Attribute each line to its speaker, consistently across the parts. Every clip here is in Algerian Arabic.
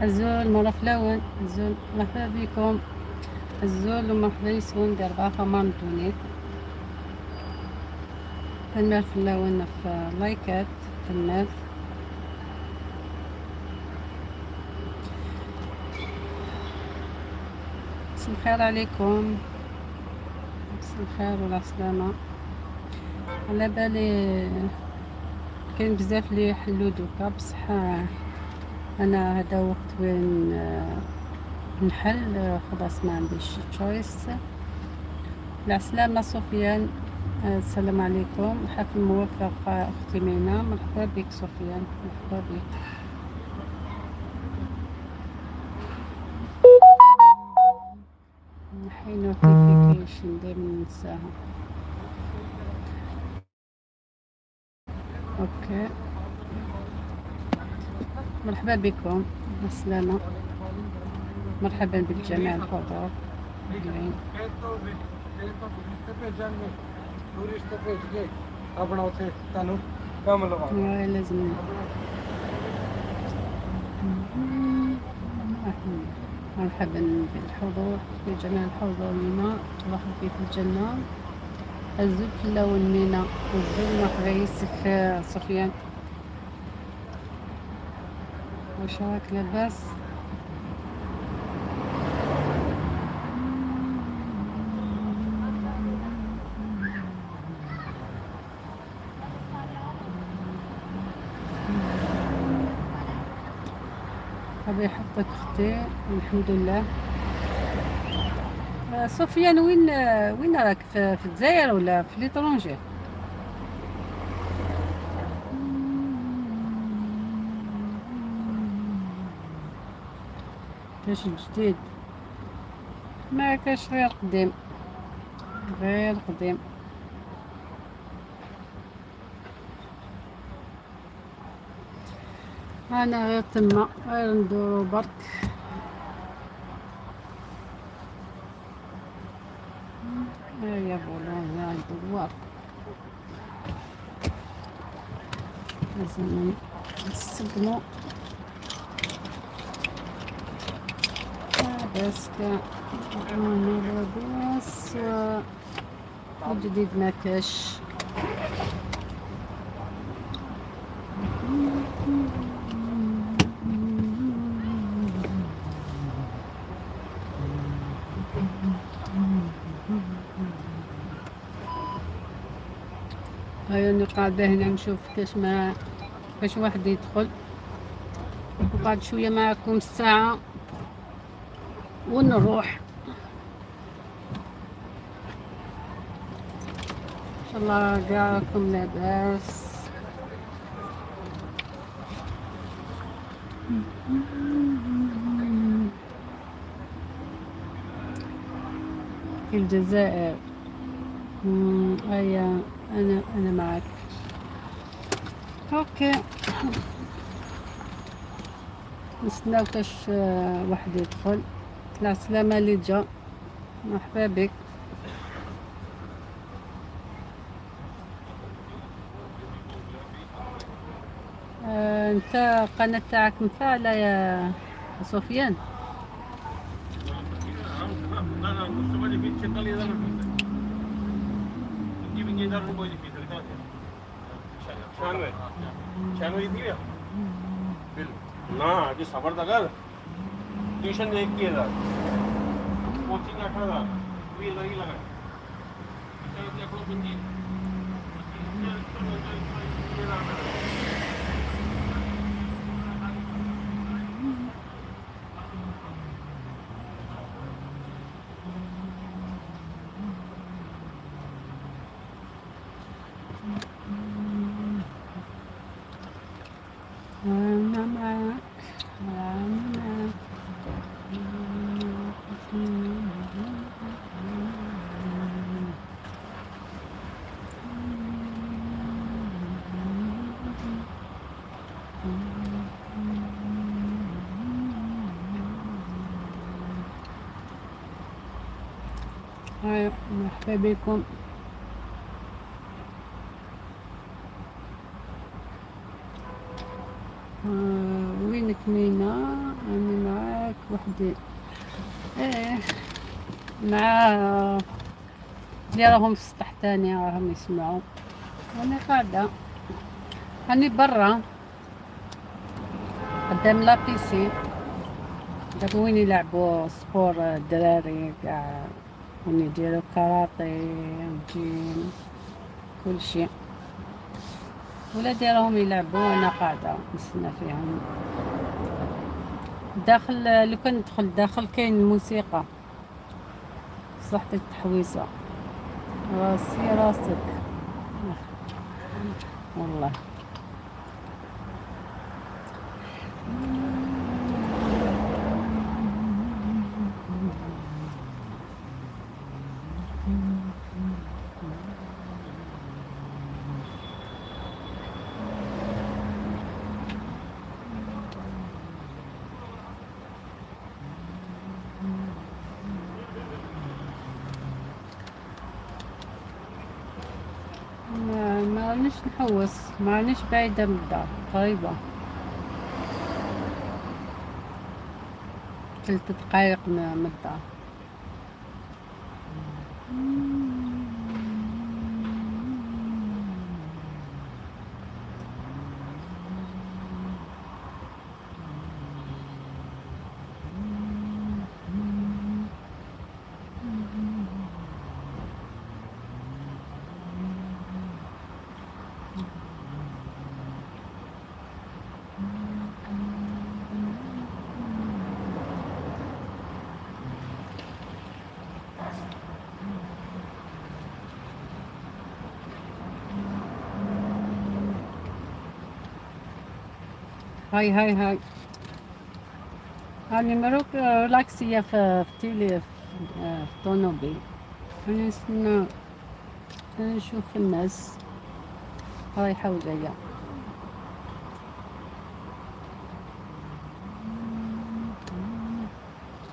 Speaker 1: الزول مرحبا الزول مرحبا بكم الزول ومرحبا يسون دير باخا ماندونيت تنمر في اللون في لايكات تنمر. مساء الخير عليكم، مساء الخير والعسلامة. على بالي كاين بزاف اللي يحلو دوكا، بصح انا هذا وقت وين نحل، خلاص ما عنديش choice. العسلامة سفيان، السلام عليكم، حفل موفق اختي مينا. مرحبا بك سفيان، مرحبا بك. نحي notification دايما ننساها. okay، مرحبا بكم، السلامة، مرحبا بالجميع الحضور.
Speaker 2: ਭੇਜਾਂਗੇ ਟੂਰਿਸਟ ਭੇਜ ਕੇ ਆਪਣਾ ਉੱਥੇ ਤੁਹਾਨੂੰ ਕੰਮ ਲਵਾਂਗੇ।
Speaker 1: لازم مرحبا بالحضور، بجميع الحضور. مينا ترحب في الجنة. الزول في اللون مينا، الزول مرحبا يسك سفيان. واش راك لاباس؟ ربي يحفظك اختي، الحمد لله. سفيان وين راك؟ في الجزائر ولا في l'étranger؟ كاش جديد؟ ما كاش، غير قديم غير قديم. انا غير تما غير ندورو برك. يا volant يا الدوار، لازم نسقمو. لاباس كاع، لاباس، وجديد ما كاش. هيا قاعدة هنا نشوف كاش ما كاش واحد يدخل، وقعد شوية معكم الساعة ونروح ان شاء الله. كاعكم لاباس؟ في الجزائر. هيا انا معك. okay، نستناو كاش واحد يدخل. العسلامة اللي جا، مرحبا بك. انت القناة تاعك مفعلة يا سفيان؟
Speaker 3: ना अभी सबर तो कर। ट्यूशन 21,000, कोचिंग 8,000, 20,000 ही लगा।
Speaker 1: أنا معك، أنا معك. هاي مرحبا بكم. وينك مينا؟ أنا وحدي. ايه مع اللي راهم في السطح تاني راهم يسمعوا. انا قاعدة راني برا قدام la piscine، داك وين يلعبوا sport الدراري كاع، وين يديروا كاراتيه، gym، كل شيء. ولادي راهم يلعبوا وانا قاعدة نستنى فيهم داخل. لو كان ندخل داخل كاين موسيقى، صحتك التحويسة، راسي راسك والله. ما رانيش نحوس، ما رانيش بعيدة من الدار، قريبة 3 دقايق من الدار. هاي هاي هاي، راني مروك relaxée في télé في الطونوبيل. راني نستنى نشوف الناس رايحة وجاية.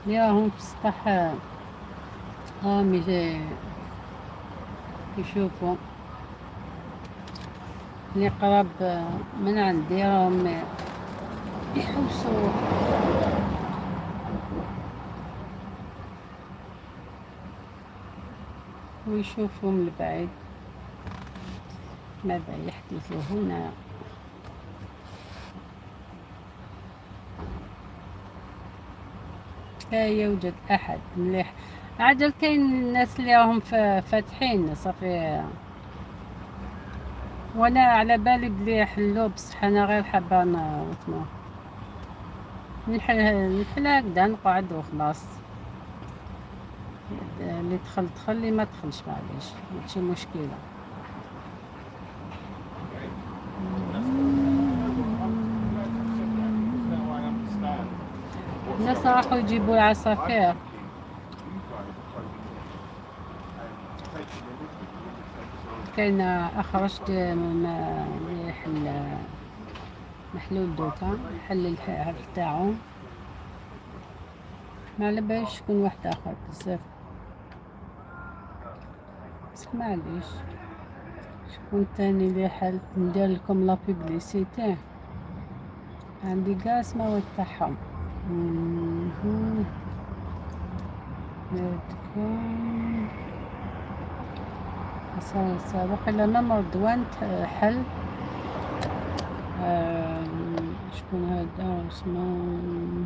Speaker 1: اللي راهم في السطح راهم يشوفوا. اللي قراب من عندي راهم يحوسوا. ويشوفوا من البعيد ماذا يحدث هنا. لا يوجد أحد. مليح عجل، كاين الناس اللي راهم فاتحين صافي، وانا على بالي بلي حلو، بصح انا غير حابه نحل هكذا نقعد وخلاص. اللي دخل دخل، اللي ما دخلش معليش، ماشي مشكله. الناس راحوا يجيبوا العصافير. كاين اخرجت حل محلول دوكا، حل الحرف تاعو، ما على باليش شكون واحد اخر بزاف، بس معليش. شكون تاني اللي حل؟ ندير لكم la publicité، عندي كاع اسماوات تاعهم. سابق إلا ما رضوان حل. شكون هذا اسمه؟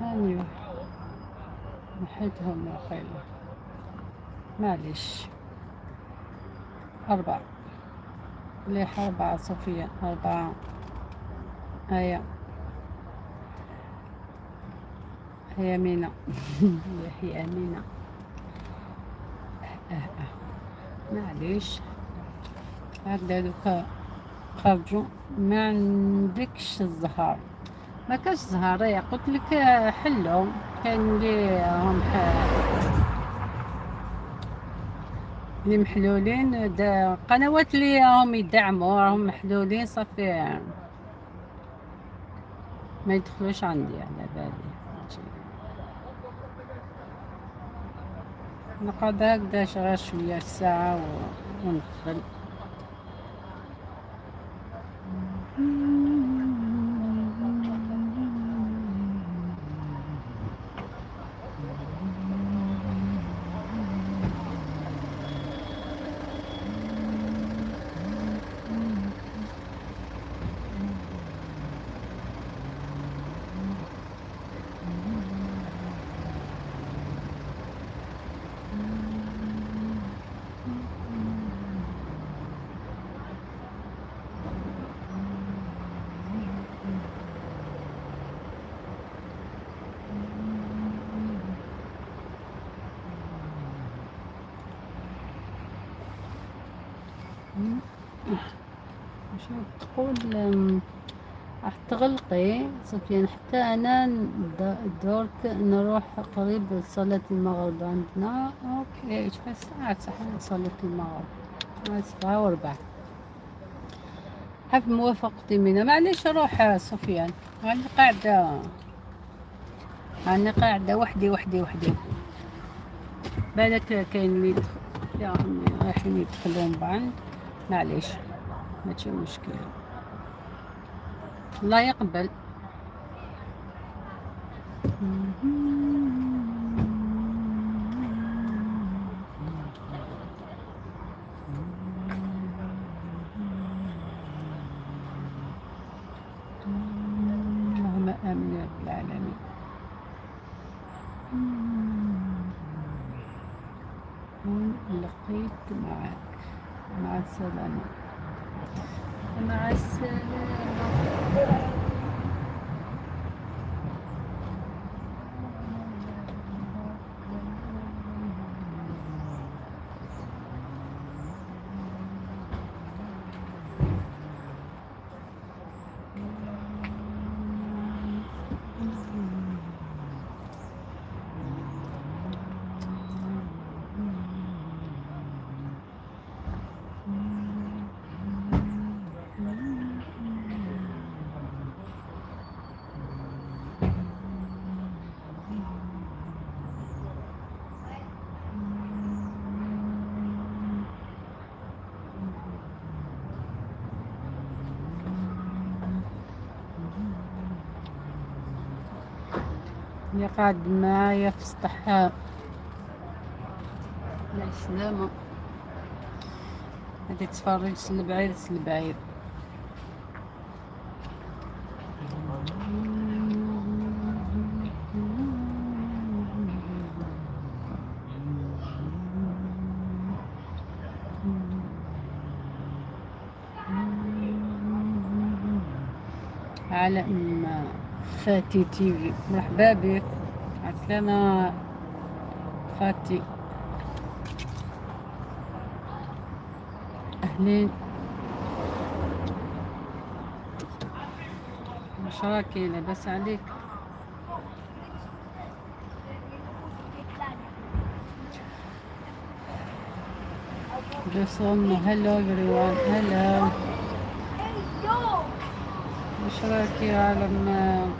Speaker 1: هاني نحيتهم يا خير، معليش. 4 مليح، 4 صوفيا، 4. هيا هيا مينا، هي أمينة. معليش هكذا دوكا خرجوا. ما عندكش الزهر، ما كاش زهر. يا قلت لك حلو، كاين اللي هم اللي محلولين، قنوات اللي راهم يدعموا راهم محلولين صافي، ما يدخلوش عندي على بالي. نقعد هكذا غير شوية ساعة وندخل. واش تقول؟ راح تغلقي سفيان؟ حتى انا درك نروح قريب صلاة المغرب عندنا. okay، شحال الساعة؟ صح صلاة المغرب 7:15. حاب موافقتي منا، معليش روح سفيان، راني قاعدة، راني قاعدة وحدي وحدي وحدي. بالك كاين اللي رايحين يدخلون بعد، معليش ماشي مشكلة، الله يقبل. اللهم آمين يا رب العالمين. لقيت معك، مع السلامة، مع السلامة. اللي قاعد معايا في السطح، مع السلامة. هادي تفرج البعيد البعيد. عالم فاتي تيفي، مرحبا بك، عسلامة فاتي، أهلين. واش راكي؟ لاباس عليك؟ جسوم hello everyone، hello. واش راكي يا عالم؟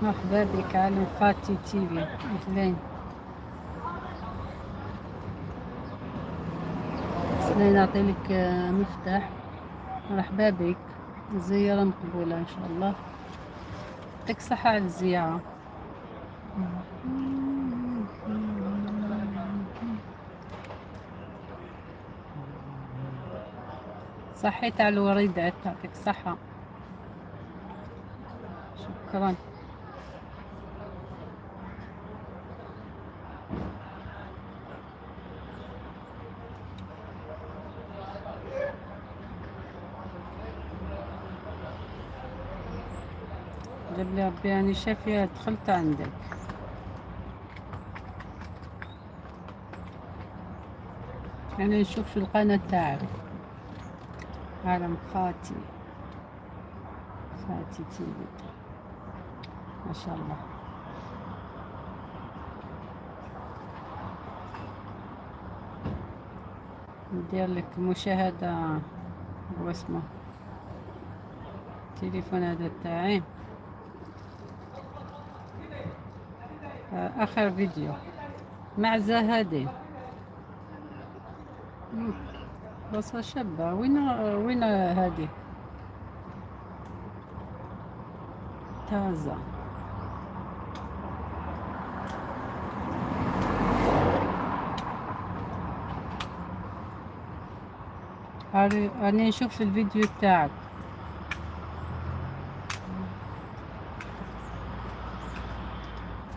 Speaker 1: مرحبا بك عالم فاتي تيفي، اهلين. سنين نعطي لك مفتاح. مرحبا بك، الزيارة مقبولة إن شاء الله. يعطيك الصحة على الزيارة. صحيت على الوريدات، يعطيك الصحة، شكرا. جاب لي ربي يعني شافية دخلت عندك. أنا نشوف في القناة تاعك عالم فاتي، فاتي تيفي، ما شاء الله. ندير لك مشاهدة واسمه التليفون هذا تاعي. اخر فيديو معزة هادي. بلاصة شابة. وين هادي؟ تازة. راني نشوف في الفيديو تاعك.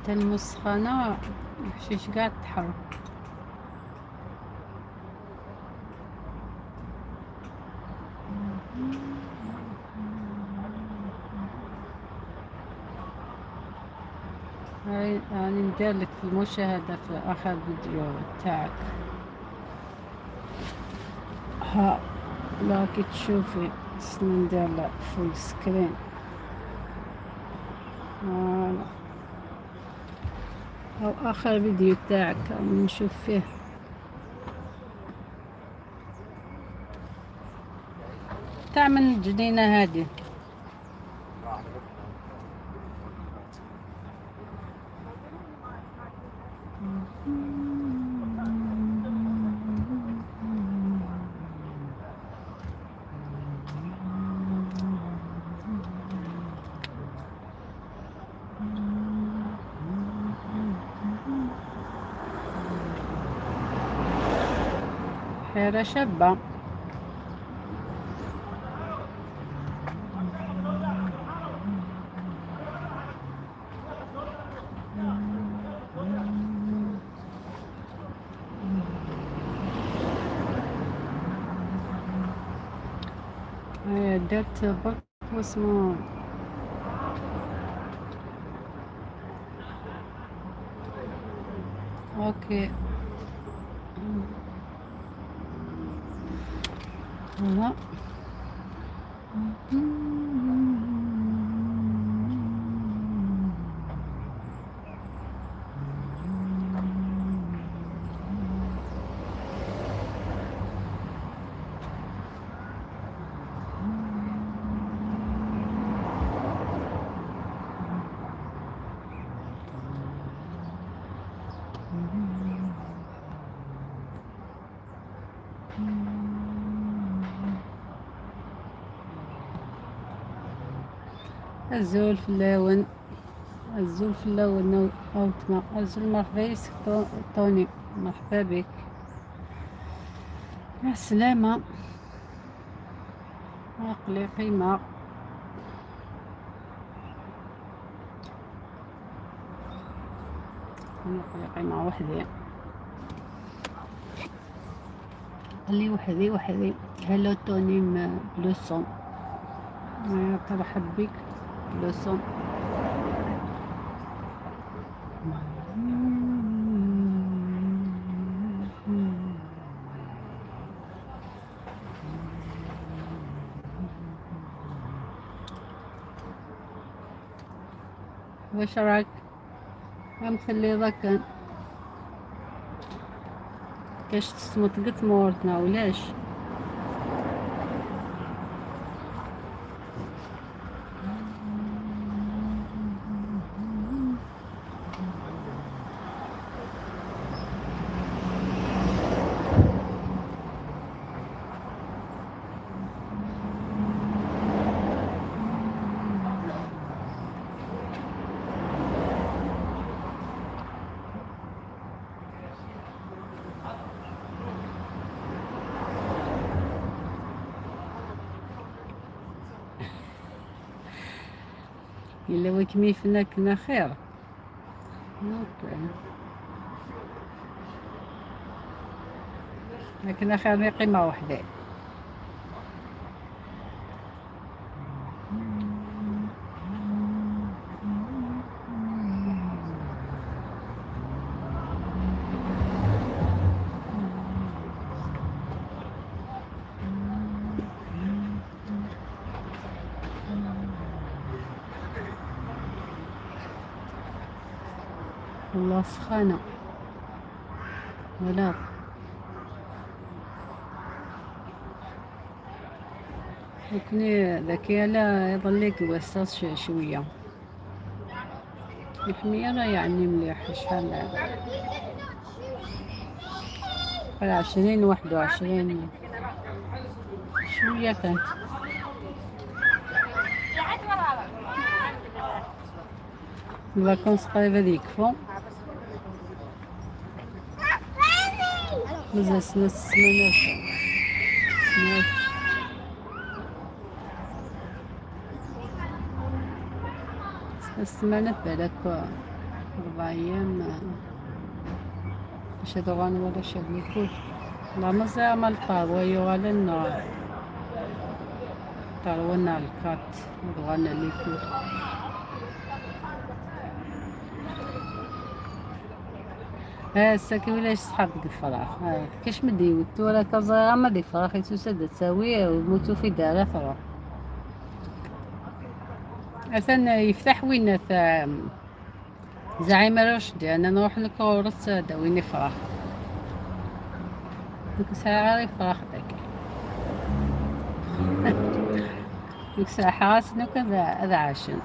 Speaker 1: المسخنة الحشيش قاعد تحرك. هاي راني نديرلك في المشاهدة في آخر فيديو تاعك. ها لا كي تشوفي خصني ندير full screen. voilà أو آخر فيديو تاعك راني نشوف فيه. تاع من الجنينة هادي. حيرة شابة. درت برك واسمو okay voilà. الزول في اللون، الزول في اللون أو تما الزول. مرحبا يسك توني، مرحبا بك. مع السلامة. عقلي قيمة. نقلي قيمة وحدي، قلي وحدي وحدي. hello توني بلوسون، ترحب بك بلوسون. واش راك مخلي ذاك كاش تصمت قد مورتنا ولاش؟ إلا وكميفنا كنا خير. okay لكن خير قيمة وحدة. والله سخانة ولا لكني ذكية لا يظلك وسط شوية. الحميرة يعني مليح شحال 20 21 شوية كانت. ال vacances قريبة يكفو، مازال سنة سمانات سنة. السمانات بالك 4 أيام باش هادو غنورا شاد l'école. لا مازال ما الطاروة يغالن طاروة ال quatre بغانا l'école. الساكن ولا صحاب ديك الفراخ كاش مدي يوتو ولا كزا ما دي فراخ يتوسد تساوي وموتو في دار تروح. أثن يفتح وين زعيم رشدي أنا نروح لكورة داويني فراخ ديك الساعة غير فراخ داك ديك الساعة حاسن وكذا هذا عاشن.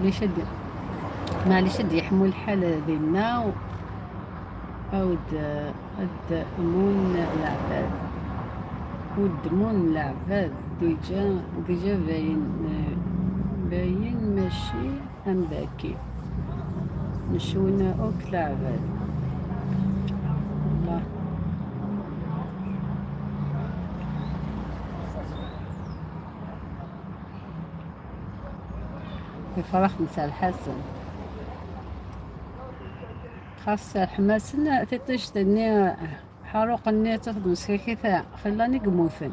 Speaker 1: معليش معليش يحمو الحالة ديالنا أو الدمون العباد والدمون العباد déjà باين باين ماشي أمباكي نشونا أوك العباد الله. الفرح نتاع الحسن خاص الحماسن تيطيش تني حروق النية تخدم سكاكيتا خلاني قموثن.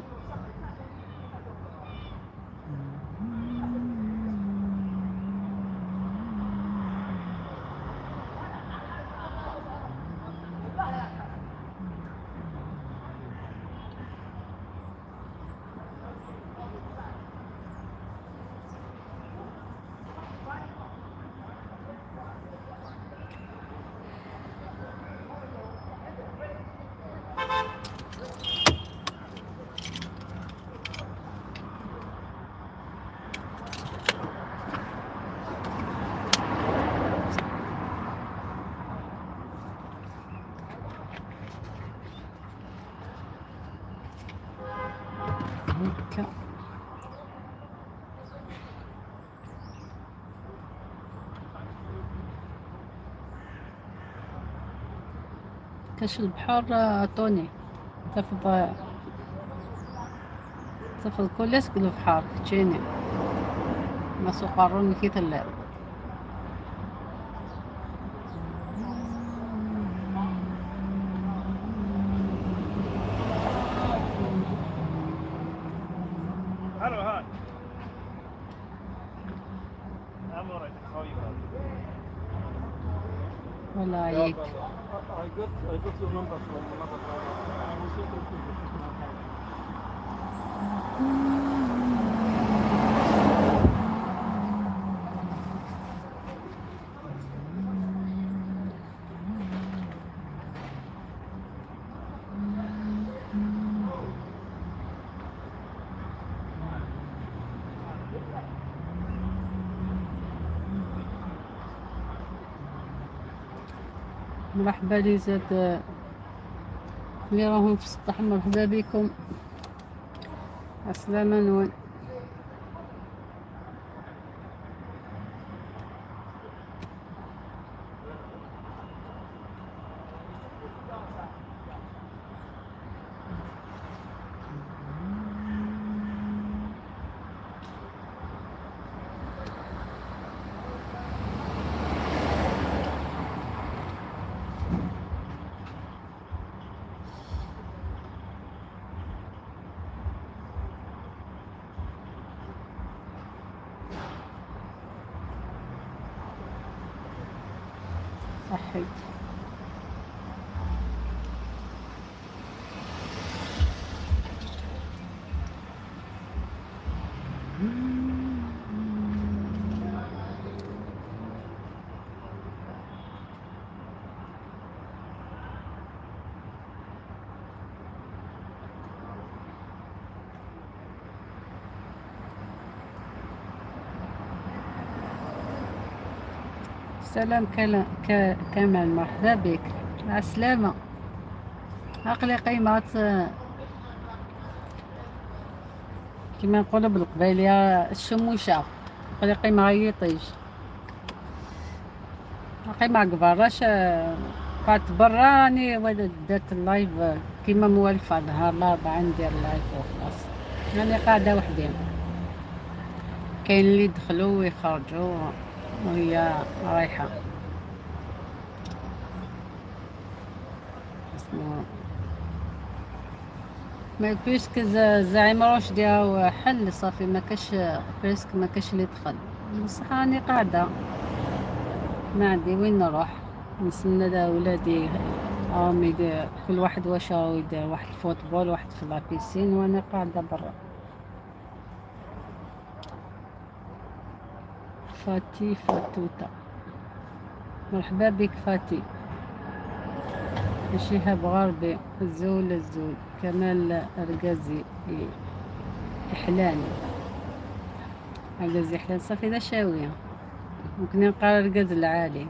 Speaker 1: هكا كاش البحر طوني تفض تفض كل البحر تجيني ما سوقاروني كي تلعب.
Speaker 3: Hello, hi. I'm alright. How are you?
Speaker 1: ولا عليك.
Speaker 2: I got your number from another driver. I was interested in the car.
Speaker 1: مرحبا لي زاد اللي راهم في السطح، مرحبا بكم. السلامة نون. صحيت. سلام كمال، مرحبا بك، مع السلامة. عقلي قيمات كما نقولوا بالقبيلية الشموشة، عقلي قيمة يطيش قيمة كبراش. قعدت برا راني درت ال live كيما موالفة، نهار الأربعاء ندير live وخلاص. راني قاعدة وحدي، كاين اللي يدخلوا ويخرجوا وهي رايحة. اسمو mais puisque زعيم رشدي راهو حل صافي، ما كاش presque، ما كاش اللي دخل. بصح راني قاعدة ما عندي وين نروح، نستنى دا ولادي راهم كل واحد واش راهو يدير، واحد football واحد في la piscine، وانا قاعدة برا. فاتي فاتوتا، مرحبا بك فاتي. شهاب غربي، الزول الزول، كمال رقازي إحلان، رقازي إحلان صافي ذا شاوية، ممكن نلقى رقاز العالي،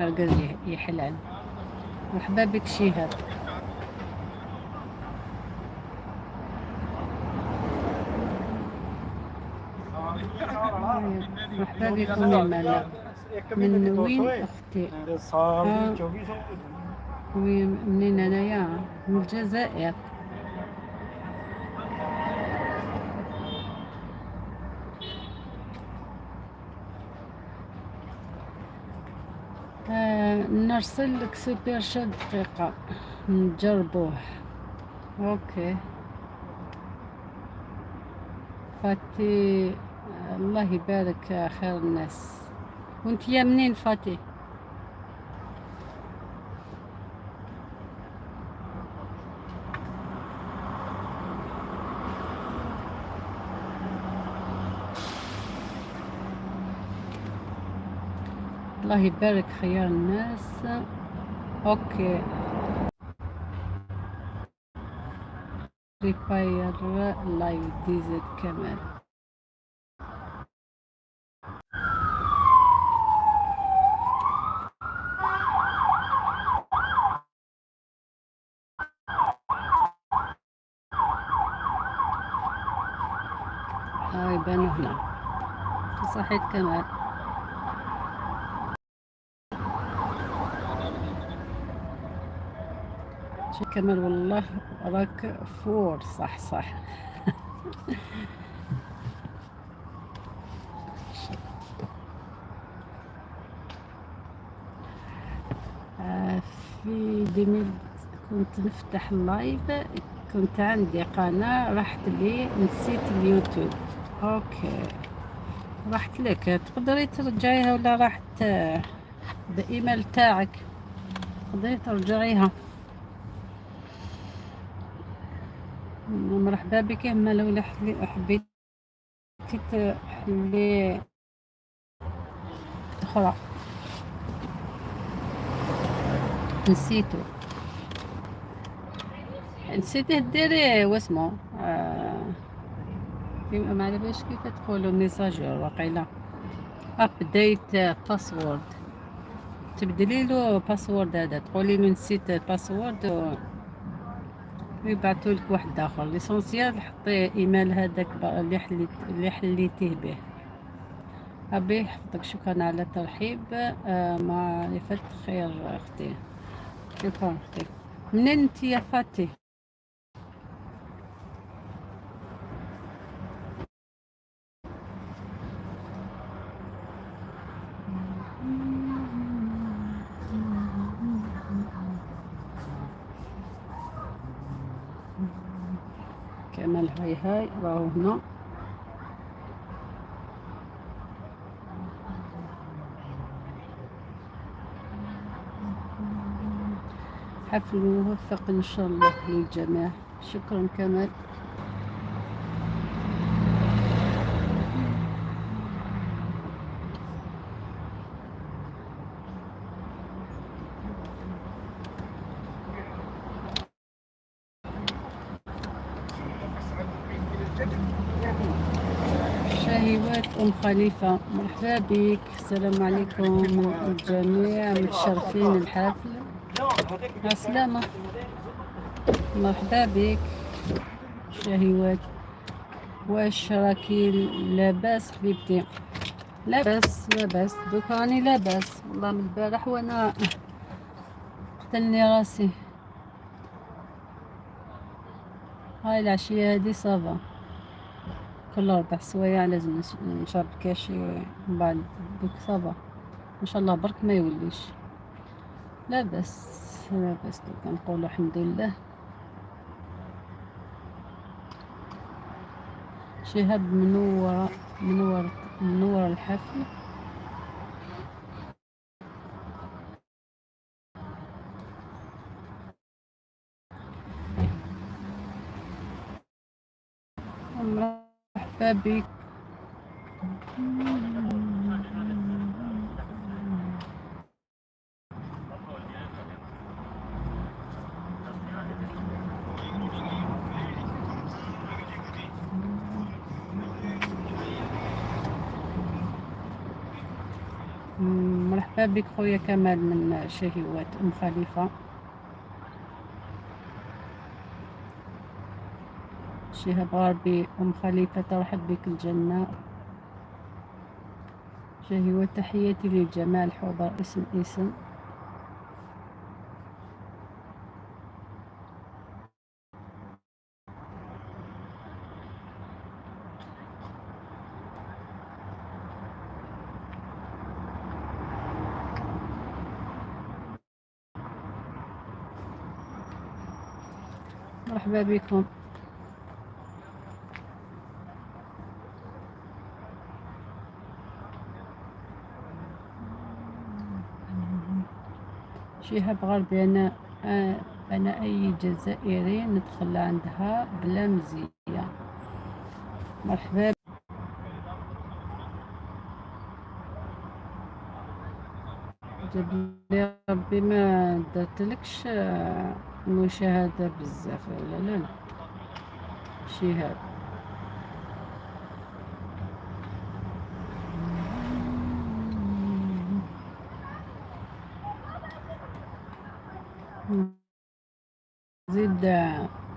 Speaker 1: رقازي إحلان. مرحبا بك شهاب. مرحبا بكم يا مالا.
Speaker 2: ਇੱਕ ਮਹੀਨੇ
Speaker 1: من
Speaker 2: ਦੀ 200
Speaker 1: وين
Speaker 2: ਏ
Speaker 1: أختي؟
Speaker 2: ਤੇ ਸਾਲ ਦੀ
Speaker 1: آه.
Speaker 2: 2400।
Speaker 1: وين منين أنايا؟ من الجزائر. نرسل لك super chat، دقيقة نجربوه. OK فاتي، الله يبارك، خير الناس. وانت يا منين فاتي؟ الله يبارك خيار الناس. OK Free Fire live DZ كمال. هاي بانو هنا. صحيت كمال. كمال والله راك fort. صح صح. في 2000 كنت نفتح ال live، كنت عندي قناة راحت لي، نسيت اليوتيوب. OK راحت لك، تقدري ترجعيها ولا راحت بايميل تاعك تقدري ترجعيها. مرحبا بك. اما لو حبيتي تحلي اخرى نسيتو، نسيتيه ديري واسمو ما على باليش كيف تقولوا mise à jour، وقيلا update password، تبدلي له password هذا، تقولي له نسيت ال password ويبعثوا لك واحد اخر. l'essentiel حطي ايميل هذاك اللي حليتيه به. ربي يحفظك، شكرا على الترحيب. معرفة خير اختي، شكرا اختي. منين انت يا فاتي؟ كمال هاي هاي راهو هنا. حفل موفق إن شاء الله للجميع. شكرا كمال. شهيوات أم خليفة، مرحبا بك. السلام عليكم الجميع، متشرفين الحفل. مع السلامة، مرحبا بك شهيوات. واش راكي لاباس حبيبتي؟ لاباس لاباس، دوك راني لاباس والله. من البارح وانا قتلني راسي. هاي العشية هادي ça va، كل 4 سوايع لازم نشرب cachet، من بعد دوك ça va ان شاء الله برك ما يوليش. لاباس لاباس، دوك نقولوا الحمد لله. شهاب منورة منور منور الحفل. مرحبا بك. مرحبا بك خويا كمال من شهيوات ام خليفه. شهاب غربي، ام خليفه ترحب بك الجنه. شهيوات، تحياتي للجميع الحضور اسم اسم. مرحبا بكم. شهاب غربي، أنا أي جزائري ندخل عندها بلا مزية. مرحبا. جاب لي ربي ما درتلكش مشاهدة بزاف. لا لا لا شهاب. زيد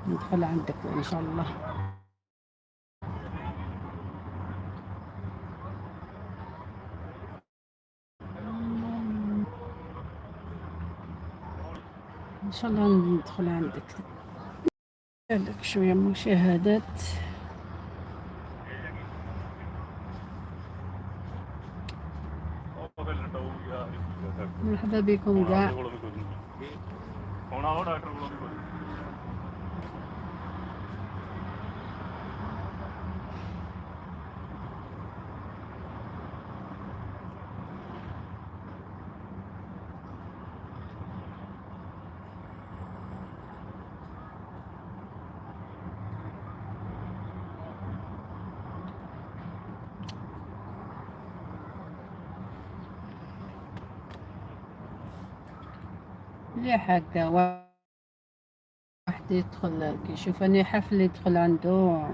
Speaker 1: ندخل عندك إن شاء الله. إن شاء الله ندخل عندك لك شوية مشاهدات. مرحبا بكم كاع.
Speaker 3: ਹੁਣ ਆਓ ਡਾਕਟਰ ਕੋਲੋਂ ਵੀ ਕੋਈ।
Speaker 1: مليح هكا واحد يدخل كيشوف اني حفل يدخل عنده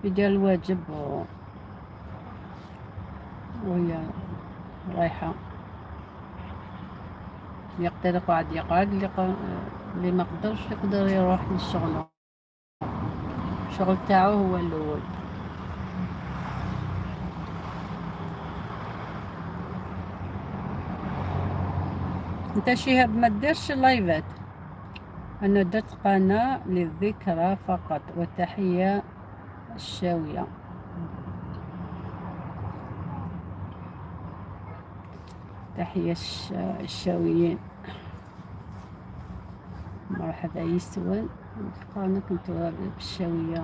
Speaker 1: يدير الواجب وهي رايحة. يقدر يقعد يقعد، اللي ما قدرش يقدر يروح للشغل، الشغل تاعو هو الأول. انت شهاب ما ديرش لايفات؟ انا درت قناة للذكرى فقط، وتحية الشاوية. تحية الشاويين. مرحبا يسوان. القناة كنت بالشاوية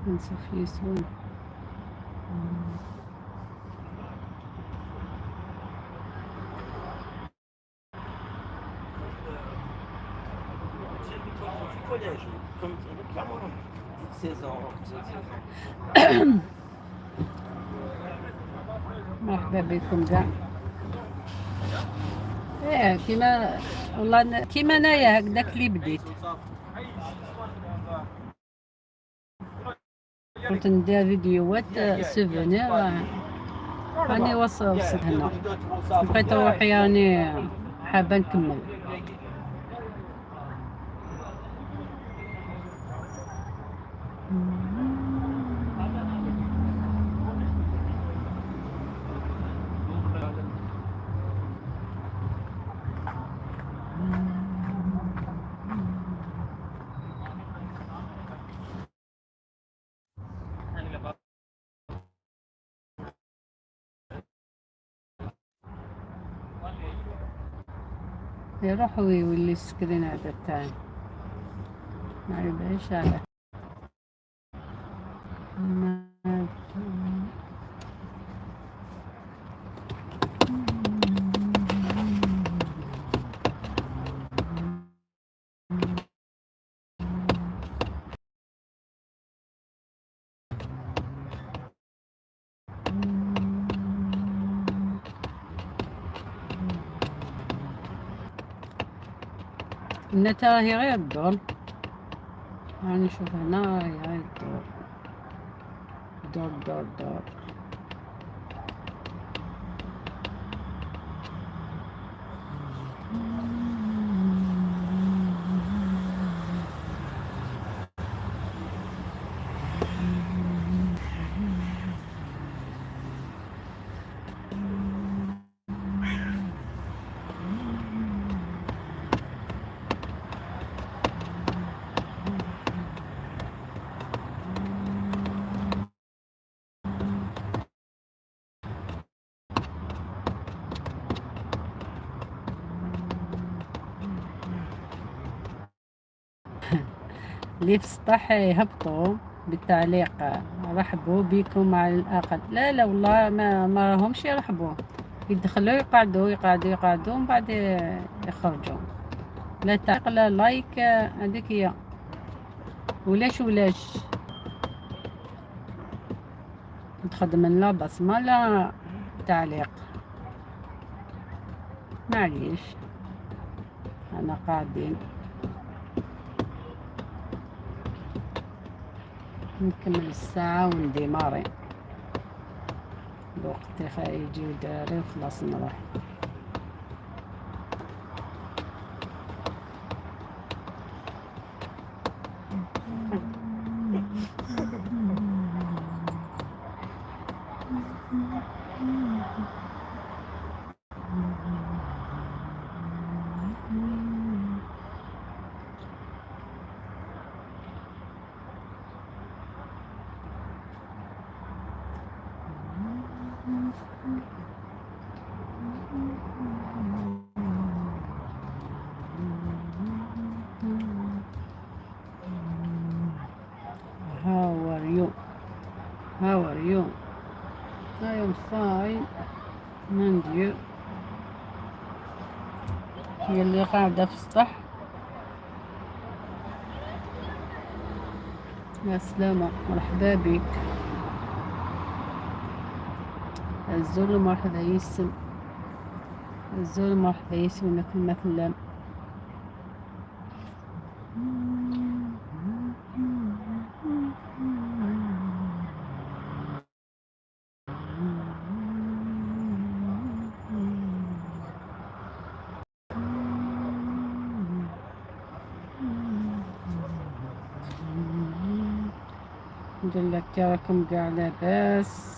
Speaker 1: نشوف يسوان.
Speaker 4: Collège, comme في عمرهم 16 ans, 17 ans.
Speaker 1: مرحبا بكم كاع. ايه كيما والله كيما انايا هكذاك اللي بديت، كنت ندير فيديوهات souvenir، راني وصلت هنا، بقيت روحي راني حابة نكمل. يروح ويولي ال screen هذا تاعي، ما علاباليش علاه. النت راهي غير الدور، راني نشوف هنا راهي غير الدور دور دور دور. اللي في السطح يهبطوا بالتعليق رحبوا بكم على الأقل. لا لا والله ما راهمش يرحبوا، يدخلوا يقعدوا يقعدوا يقعدوا ومن بعد يخرجوا، لا تعليق لا like. هذيك هي. ولاش ولاش تخدم لا بصمة لا تعليق. معليش انا قاعدين نكمل الساعة ون démarrer الوقت يجي الدراري وخلاص نروح. How are you? How are you? I am fine. And you? هي اللي قاعدة في السطح. يا سلامة، مرحبا بك. الزول مرحبا يسم، الزول مرحبا يسم مثلا. الحمد لله كي راكم قاع لاباس.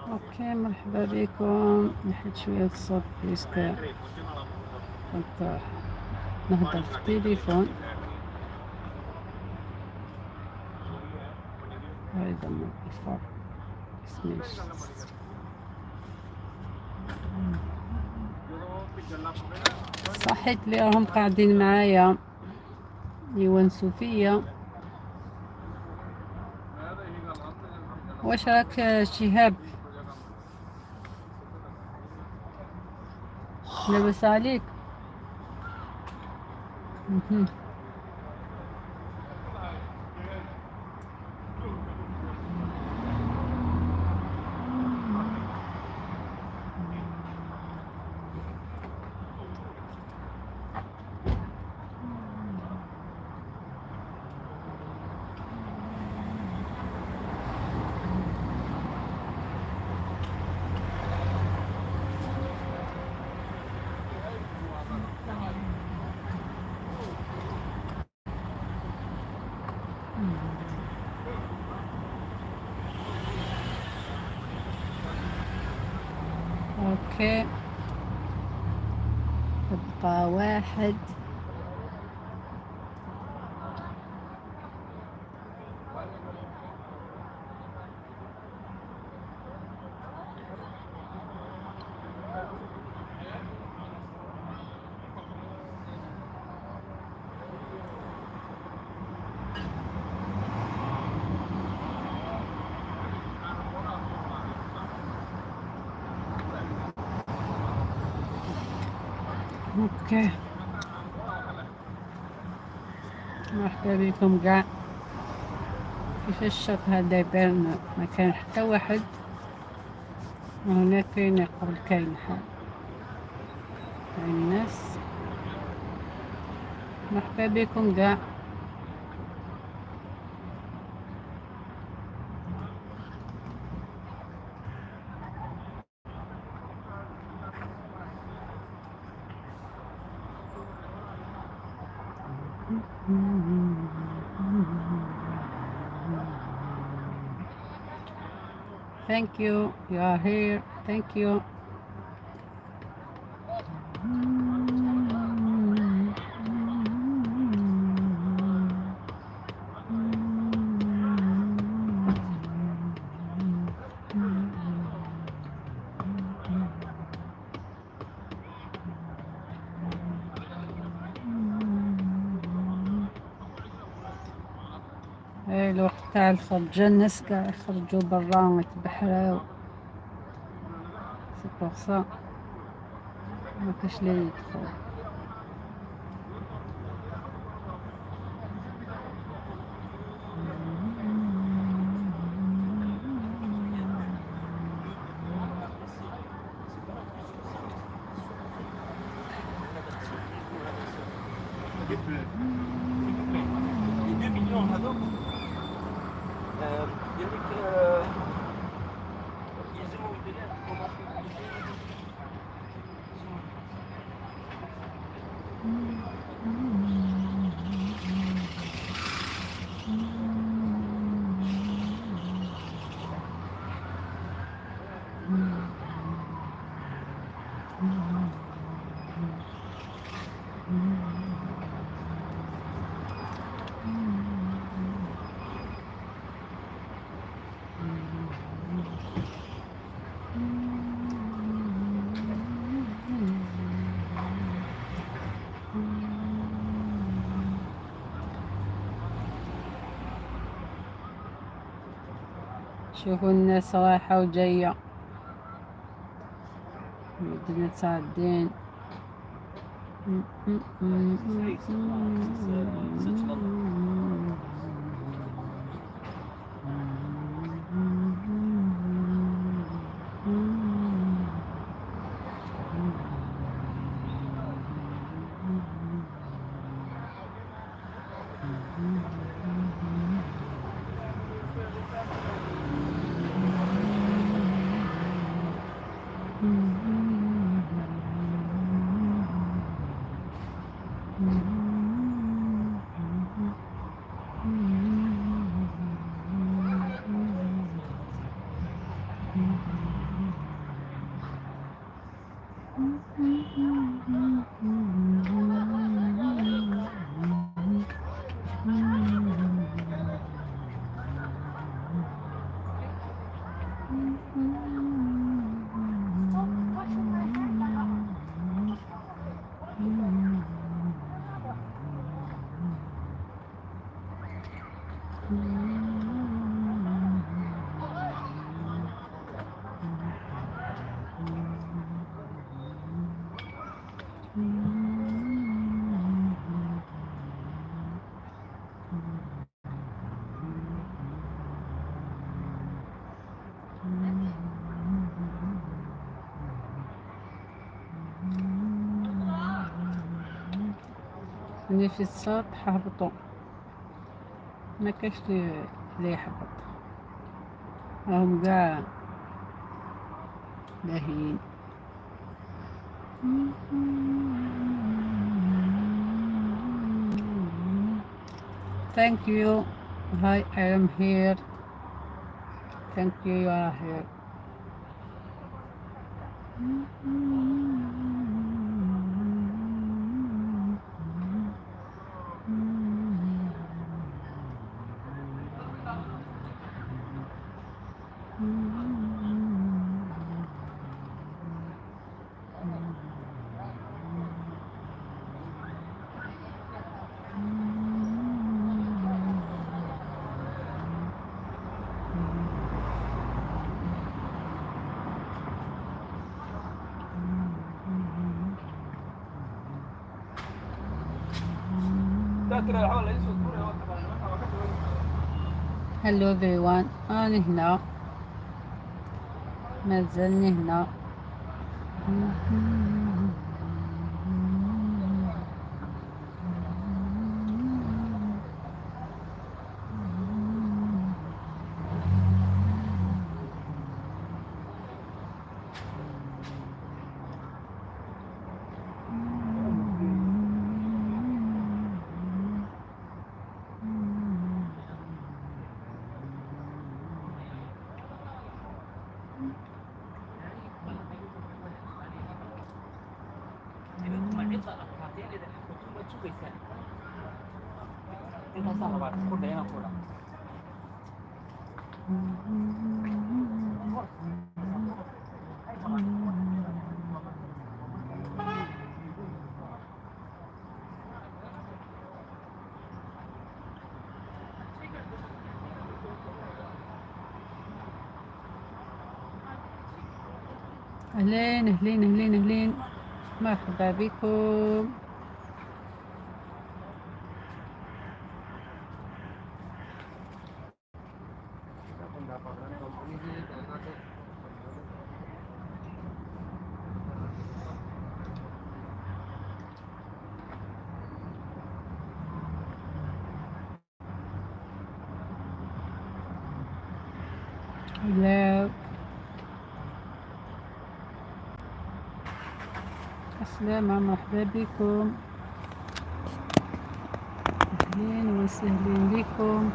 Speaker 1: OK، مرحبا بكم. نحيت شوية الصوت puisque كنت نهضر في التليفون. هذا الفرق اسمي. صحيت اللي راهم قاعدين معايا يونسوا فيا. واش راك شهاب؟ لاباس عليك؟ مهم. OK، بقى واحد. OK، مرحبا بكم كاع. كيفاش الشط هذا يبان؟ ما كان حتى واحد، وهنا كاين قبل كاين حال كاين الناس. مرحبا بكم كاع. Thank you. You are here. Thank you. ايه، الوقت تاع الخرجة، الناس كاع يخرجوا برا ويتبحروا، c'est pour ça ما كاش لي يدخل.
Speaker 4: Les 2 millions هذوك قال لك يلزموا البلاد.
Speaker 1: شوفوا الناس رايحة وجاية، مدينة سعد الدين. اللي في السطح هبطوا، ما كاش اللي يحبط، راهم قاع لاهيين. Thank you. Hi, I am here. Thank you, you are here. Hello everyone. أنا هنا، مازلني هنا. أهلين أهلين أهلين أهلين، مرحبا بكم.
Speaker 2: ਬੰਦਾ ਪਕੜਨ ਕੰਪਨੀ ਦੇ ਪਹਿਲਾਂ ਤੇ।
Speaker 1: Hello. السلامة، مرحبا بكم، أهلين وسهلين بكم.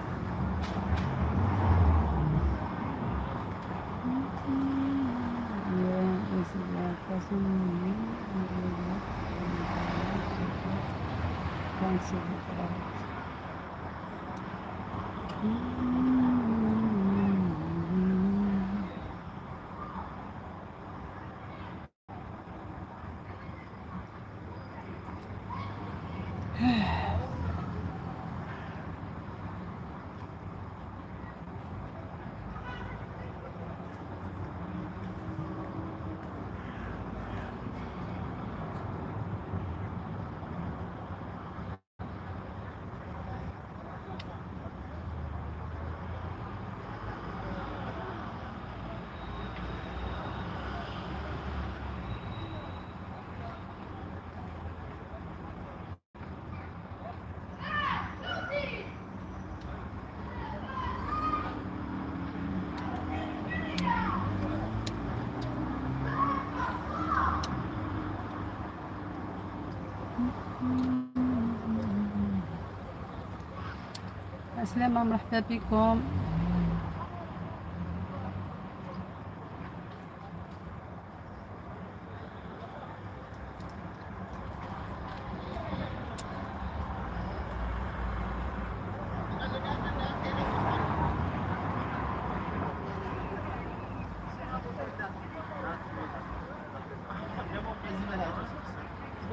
Speaker 1: السلامة، مرحبا بكم.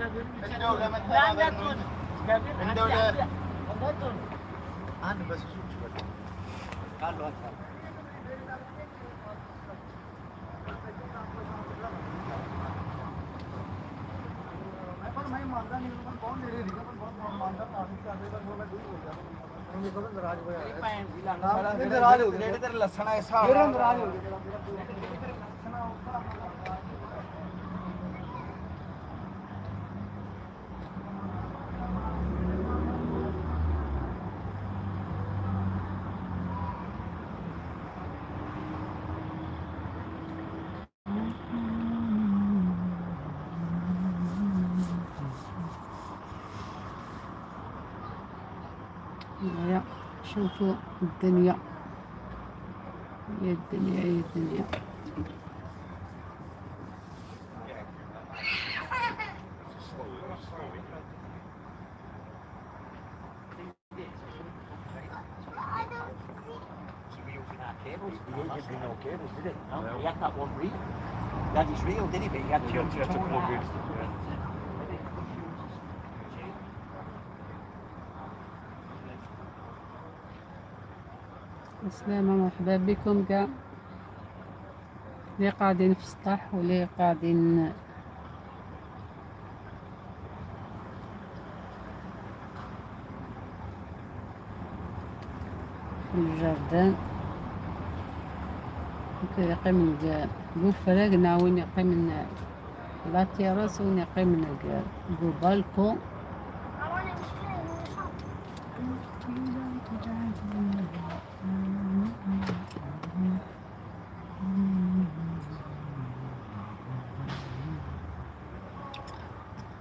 Speaker 2: ਪਰ ਮੈਂ ਮੰਨਦਾ ਨਹੀਂ, ਪਰ ਬਹੁਤ ਨੇੜੇ ਸੀਗਾ, ਪਰ ਬਹੁਤ ਮੰਨਦਾ ਕਾਫੀ ਕਰਦੇ, ਪਰ ਮੈਂ ਦੂਰ ਹੋ ਗਿਆ, ਮੈਨੂੰ ਪਤਾ ਨਾਰਾਜ਼ ਹੋਇਆ। ਭੈਣ ਨਾਰਾਜ਼ ਹੋ ਗਿਆ
Speaker 4: ਜਿਹੜੇ ਤੇਰੇ ਲੱਛਣ ਆ ਇਸ ਹਿਸਾਬ
Speaker 2: ਮੇਰਾ
Speaker 4: ਨਾਲ
Speaker 2: ਨਾਰਾਜ਼ ਹੋ ਗਿਆ ਜਿਹੜਾ ਤੇਰੇ ਲੱਛਣ ਆ ਉਸ ਹਿਸਾਬ ਨਾਲ।
Speaker 1: هيا شوفوا الدنيا، يا الدنيا يا الدنيا.
Speaker 4: No cables, did it? No, he had that one reel. He had his reel, did he? But he had
Speaker 3: He had to plug it, yeah.
Speaker 1: السلامة، مرحبا بكم كاع اللي قاعدين في السطح واللي قاعدين في ال jardin. يقيم بوفراق وين يقيم la terrasse، وين يقيم le balcon.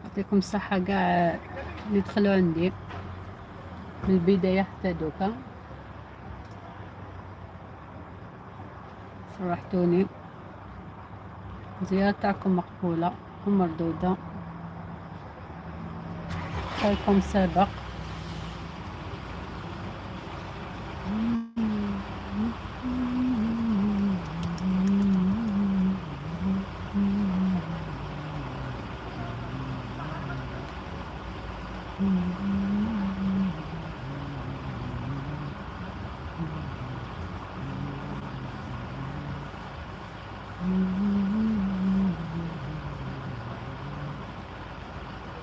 Speaker 1: يعطيكم الصحة كاع اللي دخلوا عندي من البداية حتى دوكا، فرحتوني. زيارة تاعكم مقبولة ومردودة، خيركم سابق.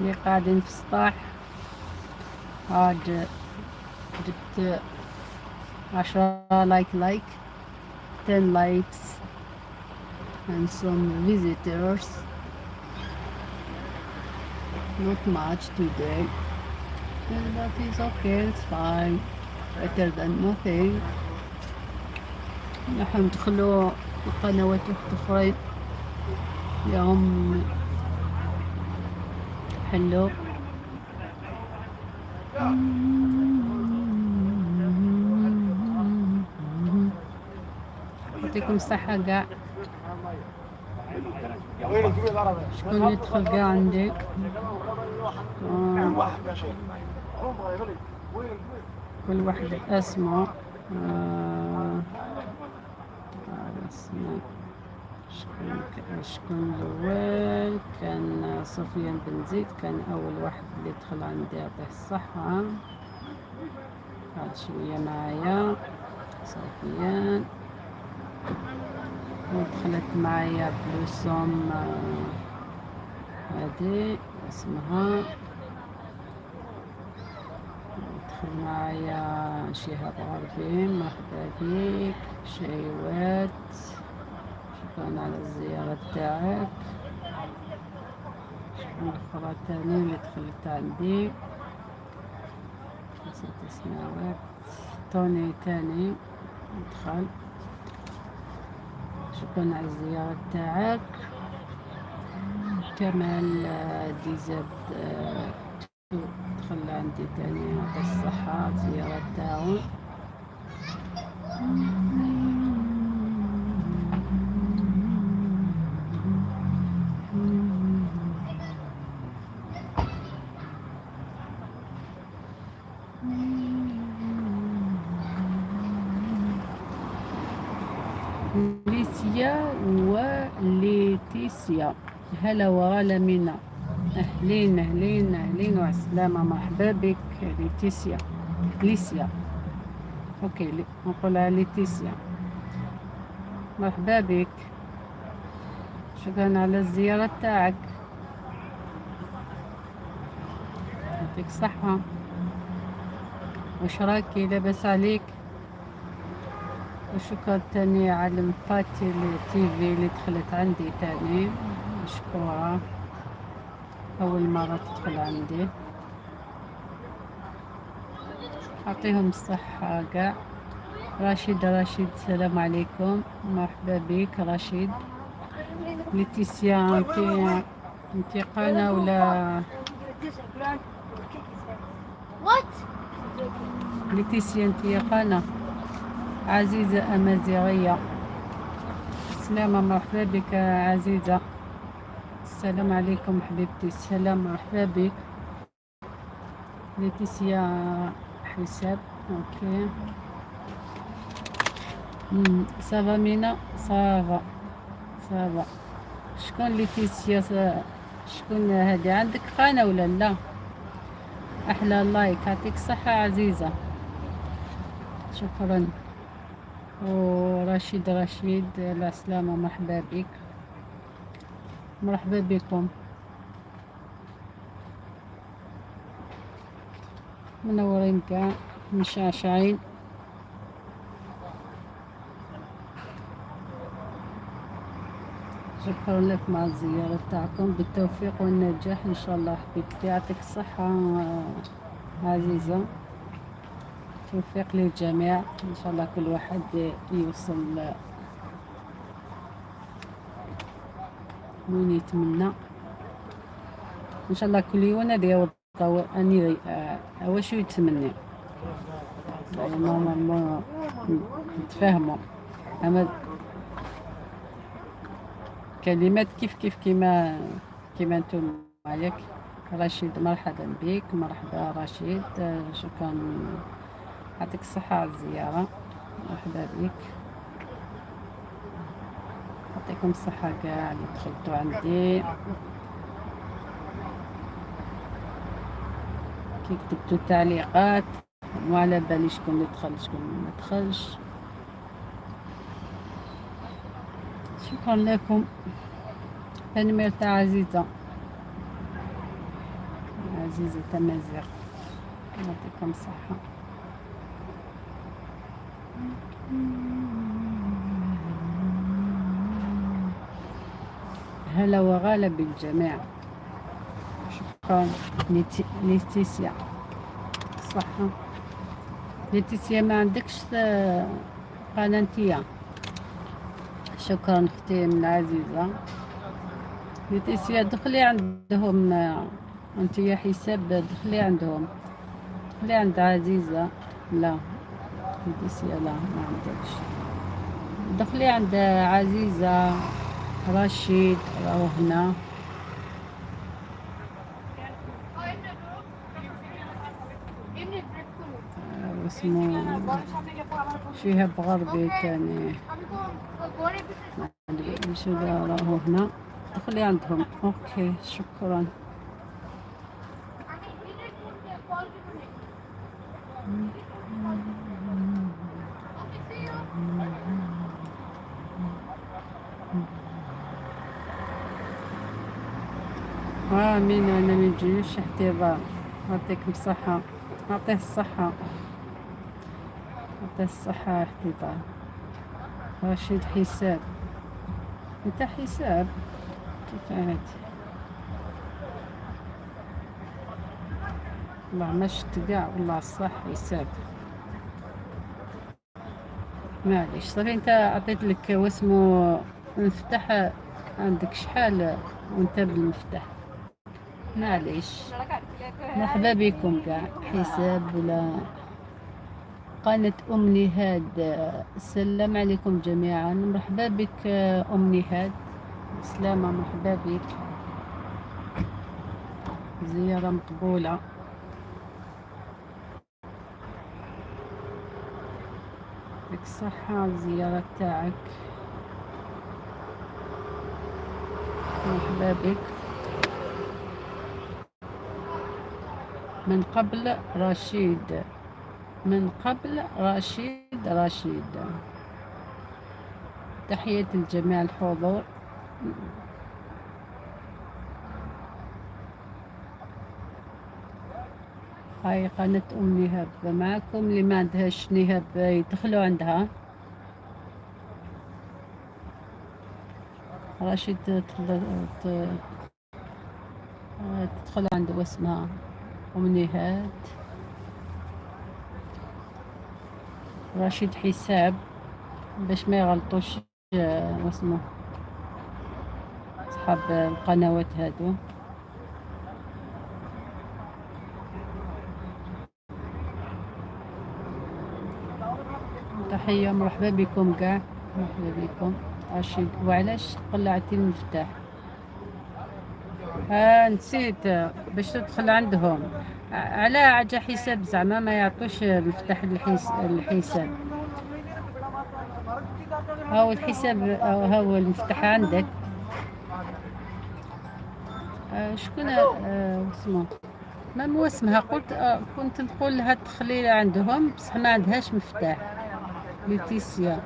Speaker 1: اللي قاعدين في السطاح، عاد جبت 10 like 10 likes and some visitors, not much today, but it's okay, it's fine, better than nothing. نحن ندخلوا القنوات أخرى يوم حلو. يعطيكم الصحة كاع. شكون اللي دخل كاع عندي؟ كل واحد اسمه. اسمه شكون الأول؟ كان سفيان بن زيد، كان أول واحد اللي دخل عندي، يعطيه الصحة. قعد شوية معايا سفيان، ودخلت معايا بلوسوم، هادي اسمها. دخل معايا شهاب غربي، مرحبا بيك شيوات، شكرا على الزيارة تاعك. شكون الأخرى تاني اللي دخلت عندي؟ نسيت اسمها. توني تاني دخل، شكرا على الزيارة تاعك. كمال ديزاد دخل عندي تاني، يعطيه الصحة الزيارة تاعو. ليسيا وليتيسيا، هلا وغلا منا. اهلين اهلين اهلين وعسلامة، مرحبا بك ليتيسيا. ليسيا، OK، نقولها ليتيسيا. مرحبا بك، شكرا على الزيارة تاعك، يعطيك الصحة. واش راكي؟ لاباس عليك؟ وشكرا تاني على مفاتي TV اللي دخلت عندي تاني، مشكورة، أول مرة تدخل عندي. أعطيهم الصحة كاع. رشيد رشيد، السلام عليكم، مرحبا بك رشيد. ليتيسيا، انت قناة ولا
Speaker 5: What?
Speaker 1: ليتيسيا انت قناة؟ عزيزة أمازيغية، السلامة، مرحبا بك عزيزة. السلام عليكم حبيبتي، السلام، مرحبا بك ليتيسيا. حساب، OK. Ça va مينا؟ ça va ça va. شكون ليتيسيا؟ شكون هادي؟ عندك قناة ولا لا؟ احلى like، يعطيك الصحة عزيزة، شكرا. ورشيد رشيد، السلامة، مرحبا بك، مرحبا بكم، منورين كاع مشعشعين. شكرا لكم على الزيارة تاعكم، بالتوفيق والنجاح ان شاء الله حبيبتي، يعطيك الصحة عزيزة، توفيق للجميع ان شاء الله، كل واحد يوصل وين يتمنى ان شاء الله. كل يوم هذا اني واش يتمنى، normalement نتفاهموا، اما كلمات كيف كيف كيما انتم ياك. رشيد مرحبا بك، مرحبا رشيد، شكرا، يعطيك الصحة على الزيارة، مرحبا بك. يعطيكم الصحة كاع اللي دخلتوا عندي، كي كتبتوا التعليقات، ما على بالي شكون اللي دخل شكون ما دخلش. شكرا لكم. تنميرة عزيزة، عزيزة تمازيغ، يعطيكم الصحة. هلا وغلا بالجميع. شكرا ليتيسيا، صحة ليتيسيا. ما عندكش قناة؟ شكرا اختي من عزيزة ليتيسيا. دخلي عندهم انت يا حساب، دخلي عندهم، دخلي عند عزيزة. لا ليتيسيا لا ما عندكش، دخلي عند عزيزة. رشيد راهو هنا. واسمه شهاب غربي تاني مش راهو هنا، دخلي عندهم. OK شكرا. امين. انا ما يجيش احتضار. يعطيكم الصحة، يعطيه الصحة، يعطيه الصحة احتضار. رشيد حساب، انت حساب كيف هادي؟ والله ما شفت كاع، والله صح حساب. معليش صافي، انت عطيت لك واسمو المفتاح، عندك شحال وانت بالمفتاح. معليش، مرحبا بكم كاع. حساب ولا قناة أم نهاد، السلام عليكم جميعا. مرحبا بك أم نهاد، سلامة، مرحبا بك، زيارة مقبولة. يعطيك الصحة على الزيارة تاعك، مرحبا بك. من قبل رشيد، من قبل رشيد رشيد. تحياتي لجميع الحضور. هاي قناة أم نهاب معكم، اللي ما عندهاش نهاب يدخلوا عندها. رشيد تدخل عند واسمها أم نهاد رشيد حساب باش ما يغلطوش واسمه صحاب القنوات هادو. تحية، مرحبا بكم كاع، مرحبا بكم. رشيد وعلاش قلعتي المفتاح؟ نسيت باش تدخل عندهم على عجا حساب زعما ما يعطوش المفتاح الحساب. هاو الحساب، هاو المفتاح عندك. شكون اسمه؟ ما هو اسمها؟ قلت كنت نقول لها تدخلي عندهم بصح ما عندهاش مفتاح. ليتيسيا.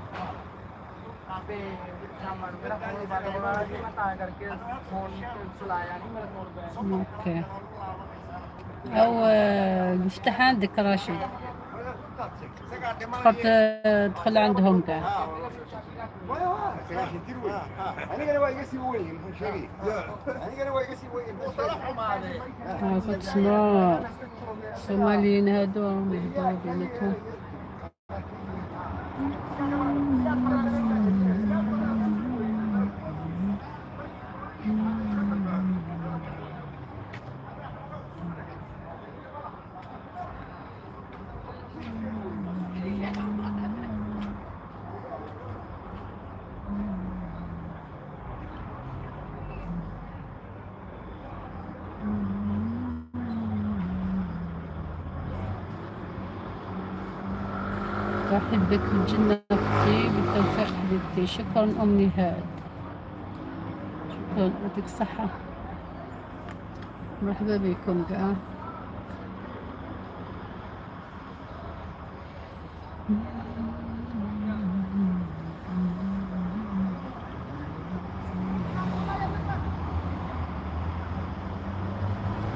Speaker 1: okay، او المفتاح عندك رشيد، تقدر تدخل عندهم كاع. كنت تسمعوا الصوماليين هادو راهم يهضروا بيناتهم. ترحب بك الجنة أختي، بالتوفيق حبيبتي. شكرا أم نهاد، شكرا، يعطيك الصحة. مرحبا بكم كاع.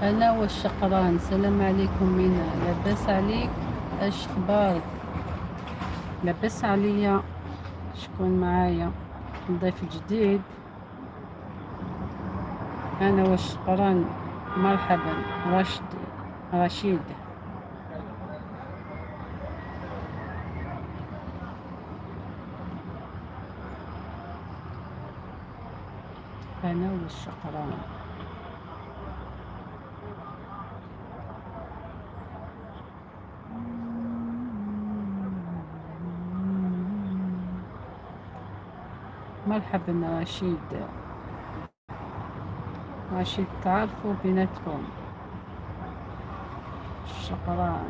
Speaker 1: أنا والشقران. سلام عليكم مينا، لاباس عليك؟ اش اخبارك؟ لاباس عليا. شكون معايا؟ ضيف جديد. أنا والشقران. مرحبا رشد، رشيد. أنا والشقران. مرحبا رشيد. رشيد تعرفوا بيناتكم. الشقران،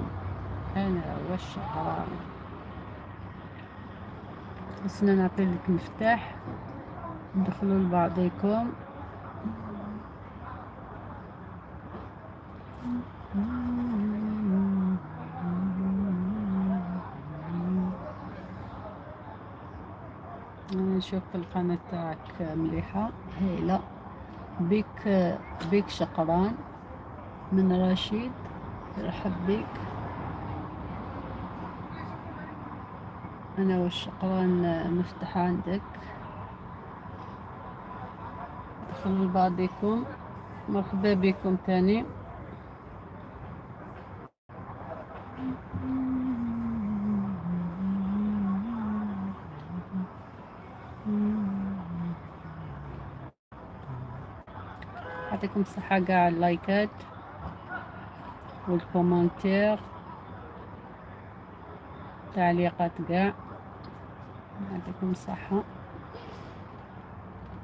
Speaker 1: أنا والشقران. خصنا نعطي لك مفتاح، دخلوا لبعضكم. أنا نشوف القناة تاعك مليحة هايلة. بك بك شقران من رشيد، يرحب بك. أنا والشقران مفتاح عندك، دخلوا لبعضكم. مرحبا بكم تاني. يعطيكم الصحة كاع اللايكات وال commentaires، تعليقات كاع، يعطيكم الصحة.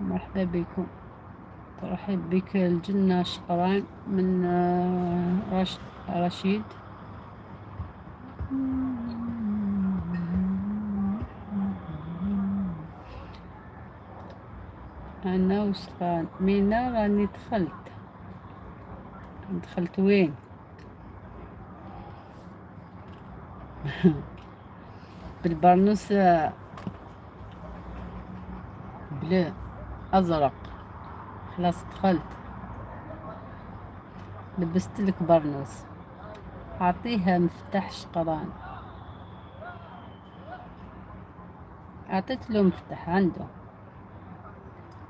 Speaker 1: مرحبا بكم. ترحب بك الجنة شقران من رشيد. أنا وشقران مينا راني دخلت. دخلت وين؟ بالبرنوس bleu ازرق. خلاص دخلت، لبست لك برنوس. اعطيها مفتاح شقران، اعطيت له مفتاح عنده،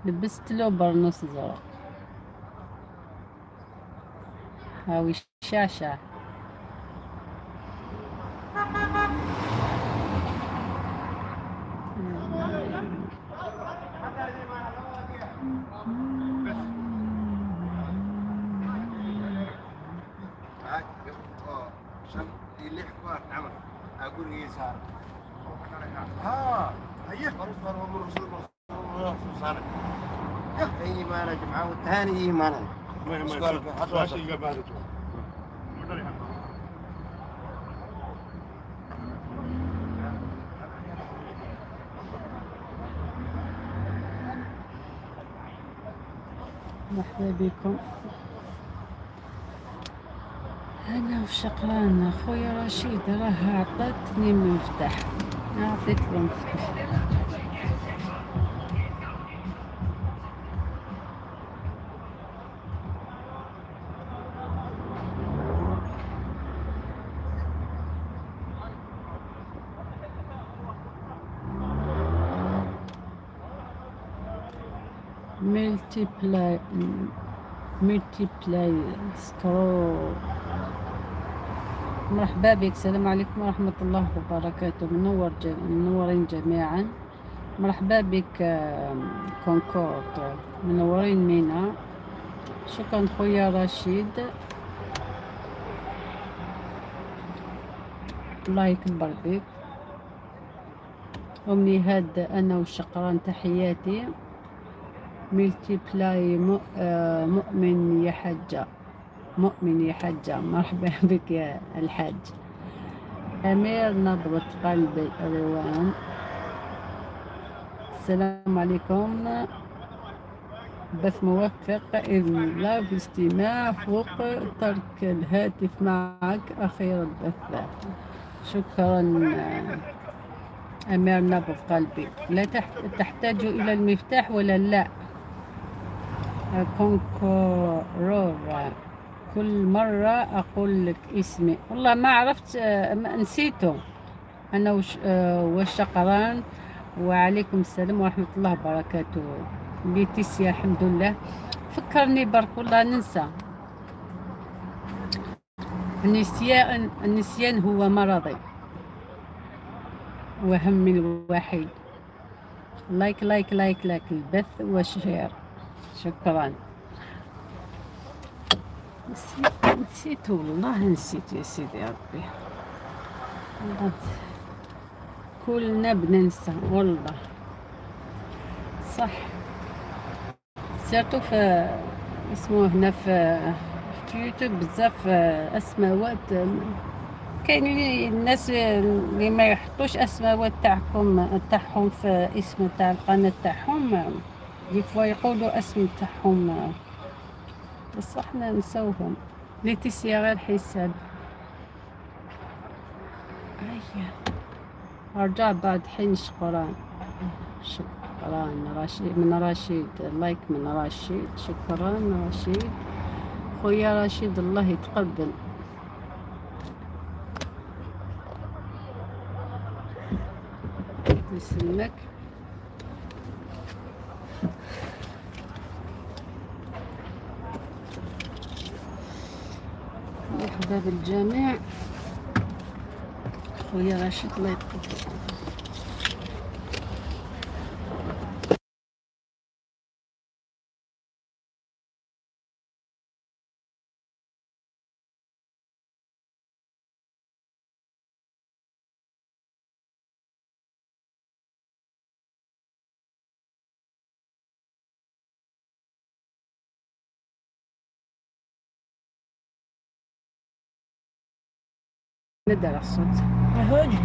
Speaker 1: لبست له برنوس ازرق. هاوي الشاشة. مرحبا بكم. انا وشقران خويا رشيد راه عطاتني مفتاح، عطيت له مفتاح. ملتي بلاي ملتي بلاي سكرو. مرحبا بك، السلام عليكم ورحمة الله وبركاته. منور منورين جميعا. مرحبا بك كونكورد، منورين مينا. شكرا خويا رشيد، الله يكبر بك. أم نهاد أنا وشقران تحياتي. ملتي بلاي مؤمن يا حجة، مؤمن يا حجة، مرحبا بك يا الحاج. أمير نبضة قلبي روان، السلام عليكم. بث موفق إذن الله في استماع فوق ترك الهاتف معك أخير البث. شكرا أمير نبض قلبي. لا تحتاج إلى المفتاح ولا لا؟ كونكورور، كل مرة أقول لك اسمي والله ما عرفت، نسيته أنا والشقران. وعليكم السلام ورحمة الله وبركاته. ليتيسيا الحمد لله، فكرني برك والله ننسى. النسيان هو مرضي وهمي الوحيد. like like like like البث وال share. شكرا. نسيت والله نسيت يا سيدي ربي، والله كلنا بننسى والله صح. surtout في اسمه هنا في يوتيوب بزاف اسماوات، كاين الناس اللي ما يحطوش اسماوات تاعهم في اسم تاع القناة تاعهم، des fois يقولوا اسم تاعهم بصح حنا نساوهم. ليتيسيا غير حساب. هيا رجع بعد حين. شكرا شكرا رشيد، من رشيد like من رشيد. شكرا رشيد خويا رشيد، الله يتقبل. يسلمك. مرحبا بالجميع خويا رشيد، الله يتقبل. ندى الصوت.
Speaker 4: هاجي.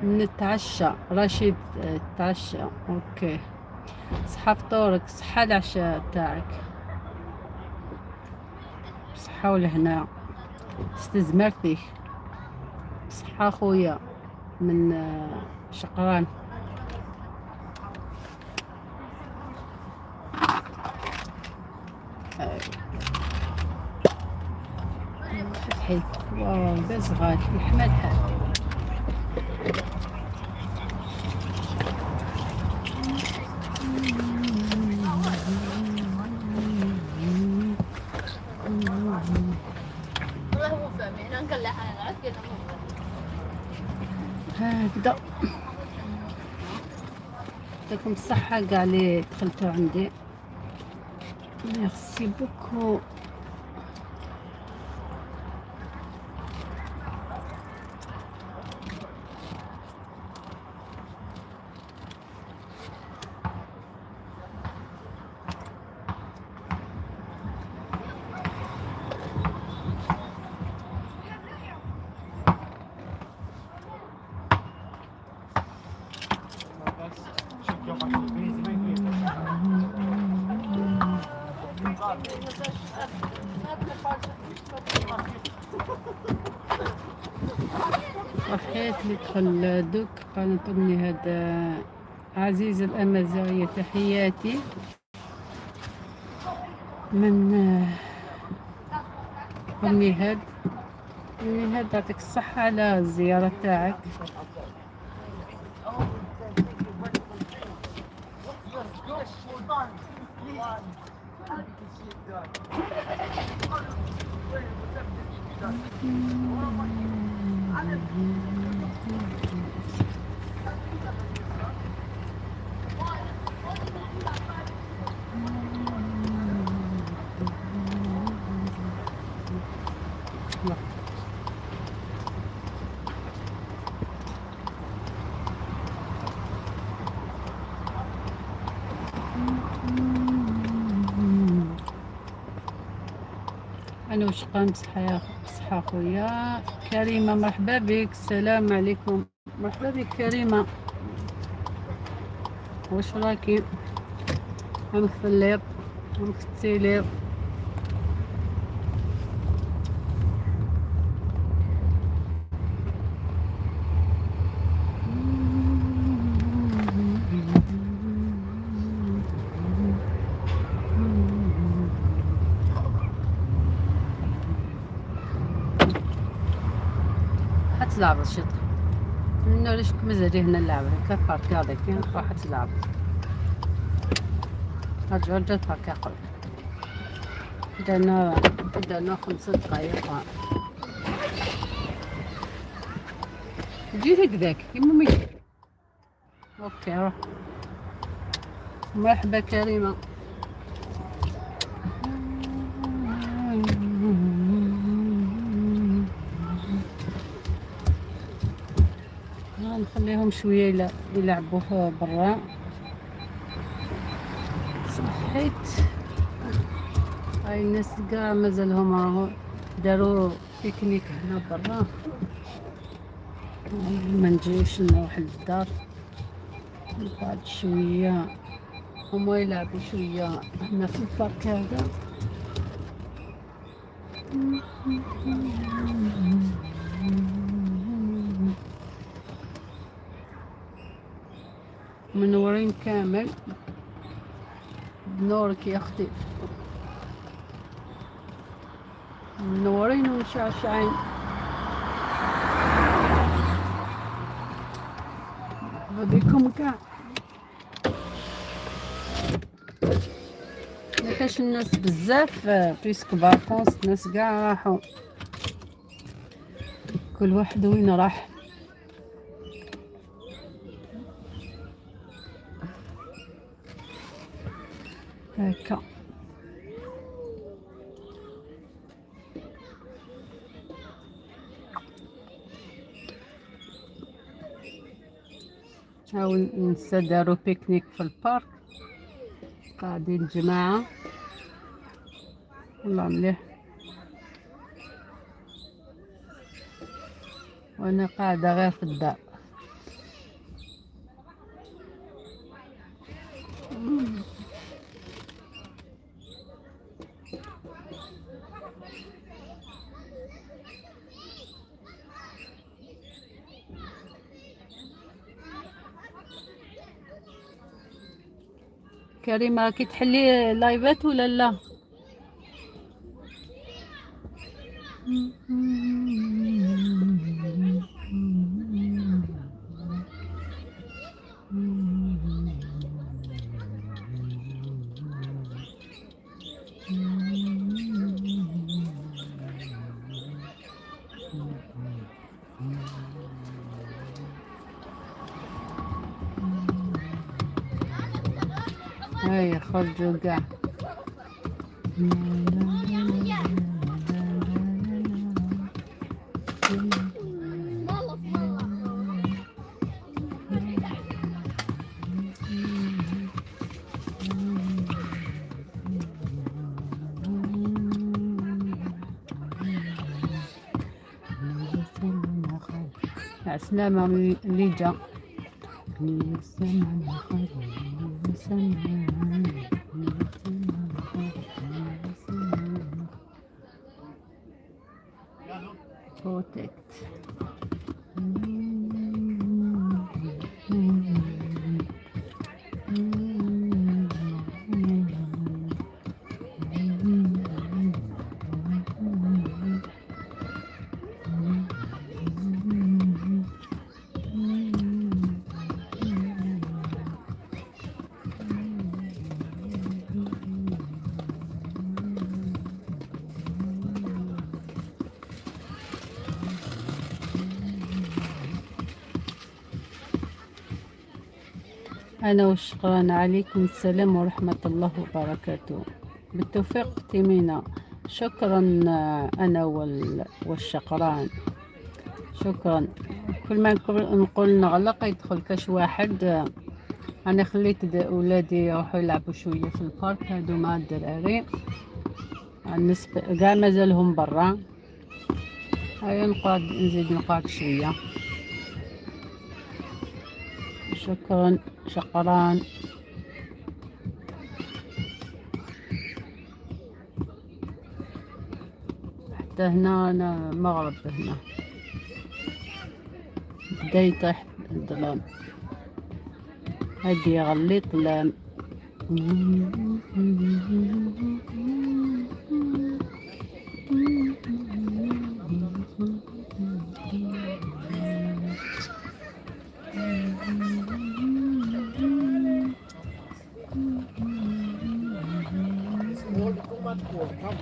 Speaker 1: نتعشى رشيد، تعشى. OK صحة فطورك، صحة العشاء تاعك، صحة. الصحة والهنا. استزمرتك صحة خويا من شقران. فتحي واو بزغات الحمى الحال.
Speaker 5: والله مو فاهمين، انا نقلع، انا عرفت كذا مو فاهمين.
Speaker 1: هكذا يعطيكم الصحة كاع اللي دخلتوا عندي، merci beaucoup. صحيت اللي دخل دوك قناة أمي هذا عزيز الأمازيغية، تحياتي من أم نهاد. أم نهاد يعطيك الصحة على الزيارة تاعك. أنا وش قام بصحة بصحة خويا كريمة، مرحبا بك. السلام عليكم، مرحبا بك كريمة، واش راكي؟ عمك في عمك التيلير. حتلعب الشط من علاش مازال هنا اللعب هكا parc هذاك راح تلعب، رجعوا رجع parc قبل درنا 5 دقايق. جي هكذاك يما OK روح. مرحبا كريمة. نخليهم شوية يلعبوا برا. صحيت، هاي الناس كاع مازالهم راهو داروا pique-nique هنا برا. ما نجيوش نروح للدار بعد شوية، هما يلعبوا شوية هنا في ال parc هذا. منورين كامل بنورك يا اختي، منورين ومشعشعين. مرحبا بكم كاع. ما كاش الناس بزاف puisque vacances، الناس كاع راحوا، كل واحد وين راح. هكا هاو النساء داروا pique-nique في ال parc، قاعدين جماعة والله مليح، وانا قاعدة غير في الدار. كريمة كي تحلي لايفات ولا لا؟ هيا خرجوا كاع.
Speaker 5: والله والله.
Speaker 1: مع السلامة اللي جا. Protect. أنا والشقران عليكم السلام ورحمة الله وبركاته. بالتوفيق أختي مينا. شكرا. أنا والشقران شكرا. كل ما نقول نغلق يدخل كاش واحد. أنا خليت أولادي يروحوا يلعبوا شوية في ال parc، هادو مع الدراري النسبة كاع مازالهم برا. هيا نقعد نزيد نقعد شوية. شكرا شقران. حتى هنا أنا مغرب، هنا بدا يطيح الظلام. هادي يغلي ظلام.
Speaker 4: It's cold, too much cold. Come.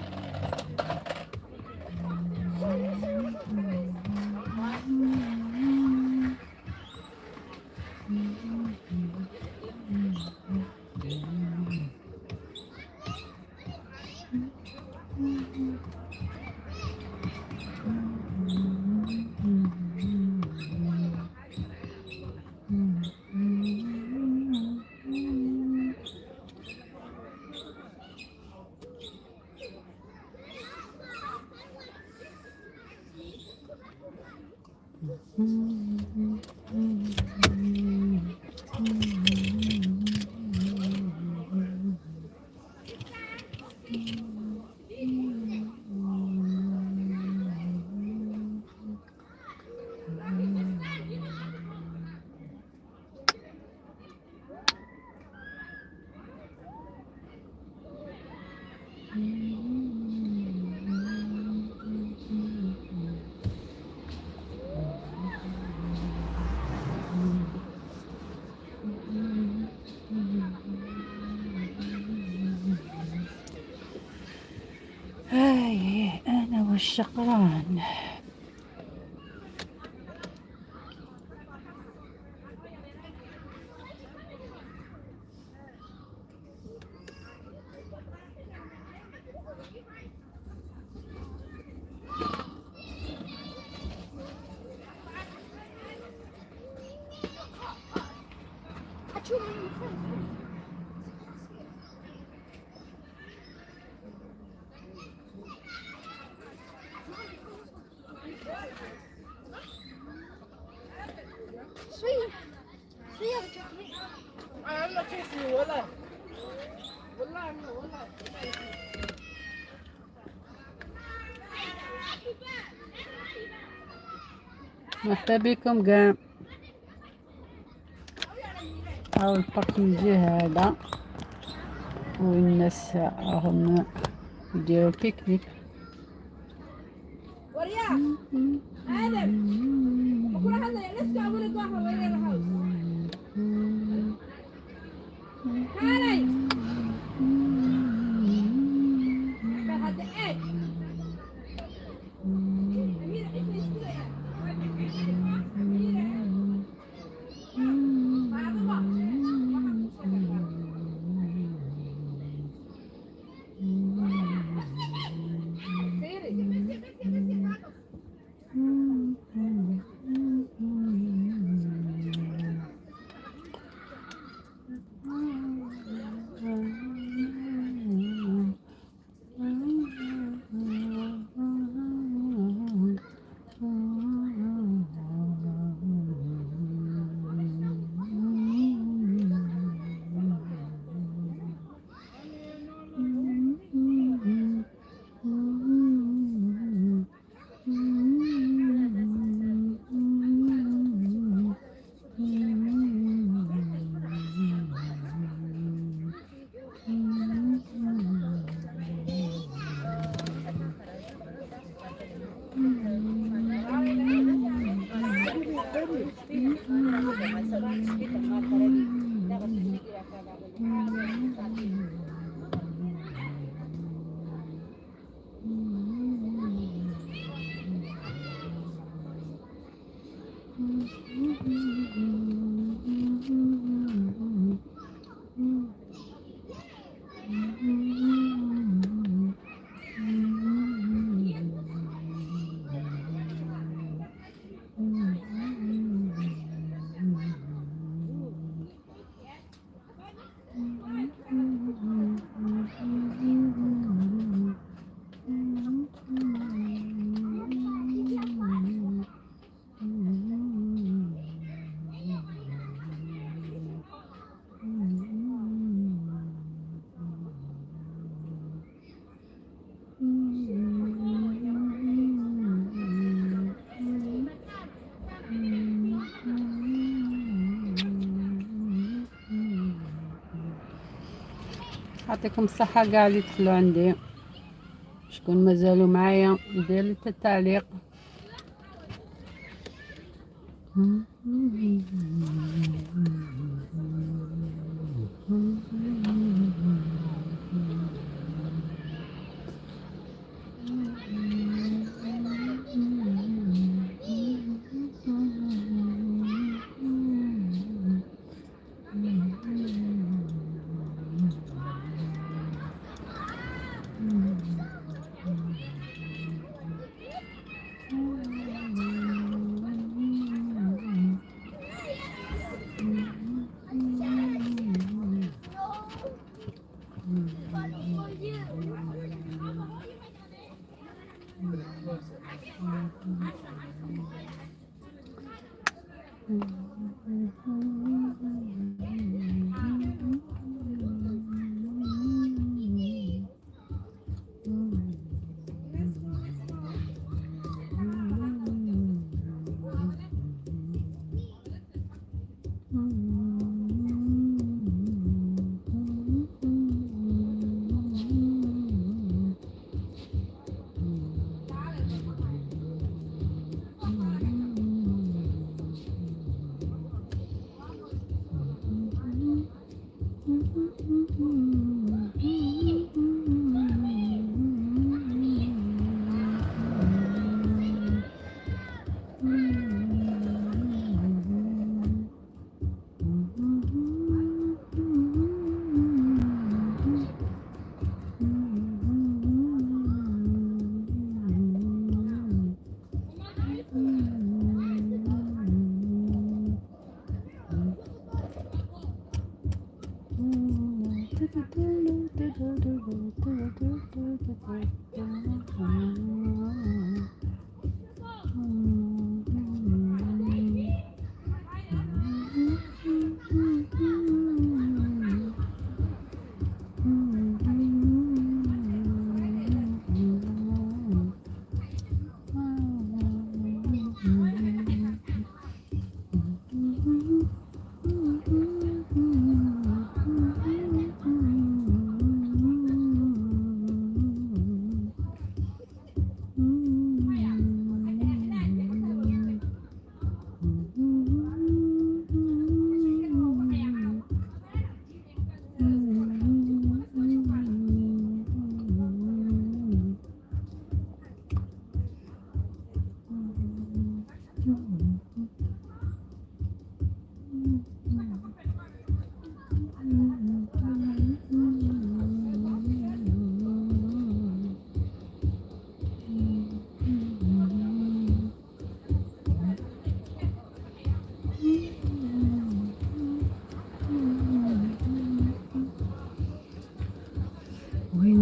Speaker 4: هاي أنا والشقران.
Speaker 5: شوية شوية رجعتني.
Speaker 4: الله تشيسي والله والله والله.
Speaker 1: مرحبا بكم كاع. هاو ال parc من الجهة هذا. والناس راهم يديروا pique-nique.
Speaker 6: Waryaa Aadam, ma kula hadlaya? Let's go. I wanna go haweeneyda house. Kaalay bal hadda eeg Amiira cidna isdilaya Amiira Faaduma waxaan kuu sheegay Fiiri.
Speaker 1: يعطيكم الصحة كاع اللي دخلوا عندي. شكون مازالوا معايا يدير لي التعليق.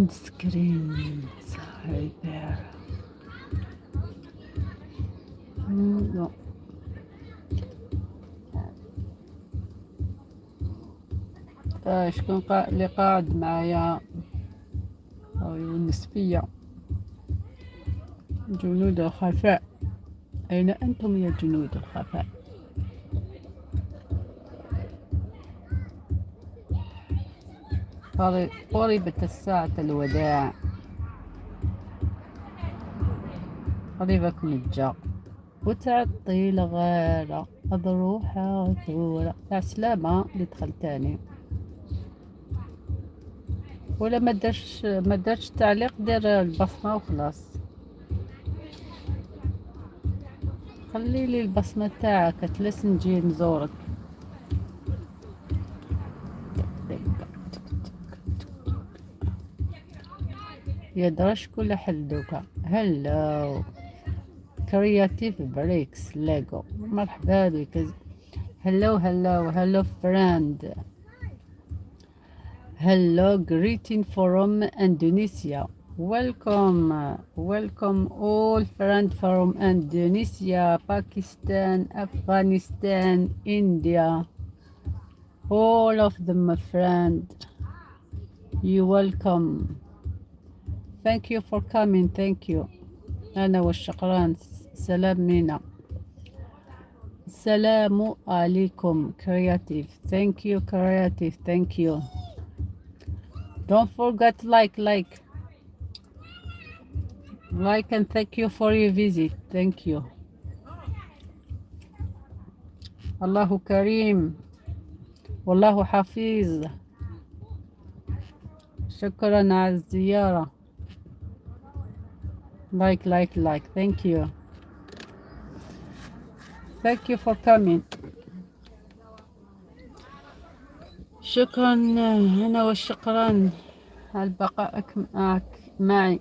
Speaker 1: End screen right there. No. شكون اللي قاعد معايا أو يونس فيا؟ جنود الخفاء، أين أنتم يا جنود الخفاء؟ قربت الساعة الوداع، قريبك نتجا وتعطي الغالة الروحة ثورة. سلامة اللي دخل تاني ولا ما درش تعليق، دير البصمة وخلاص. خلي لي البصمة تاعك تلس نجي نزورك. يا درش كل حل دوكا. Hello Creative Bricks Lego، مرحبا بك. Hello, hello, hello friend, hello, greeting from Indonesia. Welcome, welcome all friend from Indonesia, Pakistan, Afghanistan, India, all of them, my friend. You welcome. Thank you for coming. Thank you. أنا والشقران. سلام مينا، السلام عليكم. Creative, thank you. Creative, thank you. Don't forget like, like, like, and thank you for your visit. Thank you. الله كريم والله حفيظ. شكرا على الزيارة. Like, like, like. Thank you, thank you for coming. شكرا أنا والشقران على بقائك معك معي،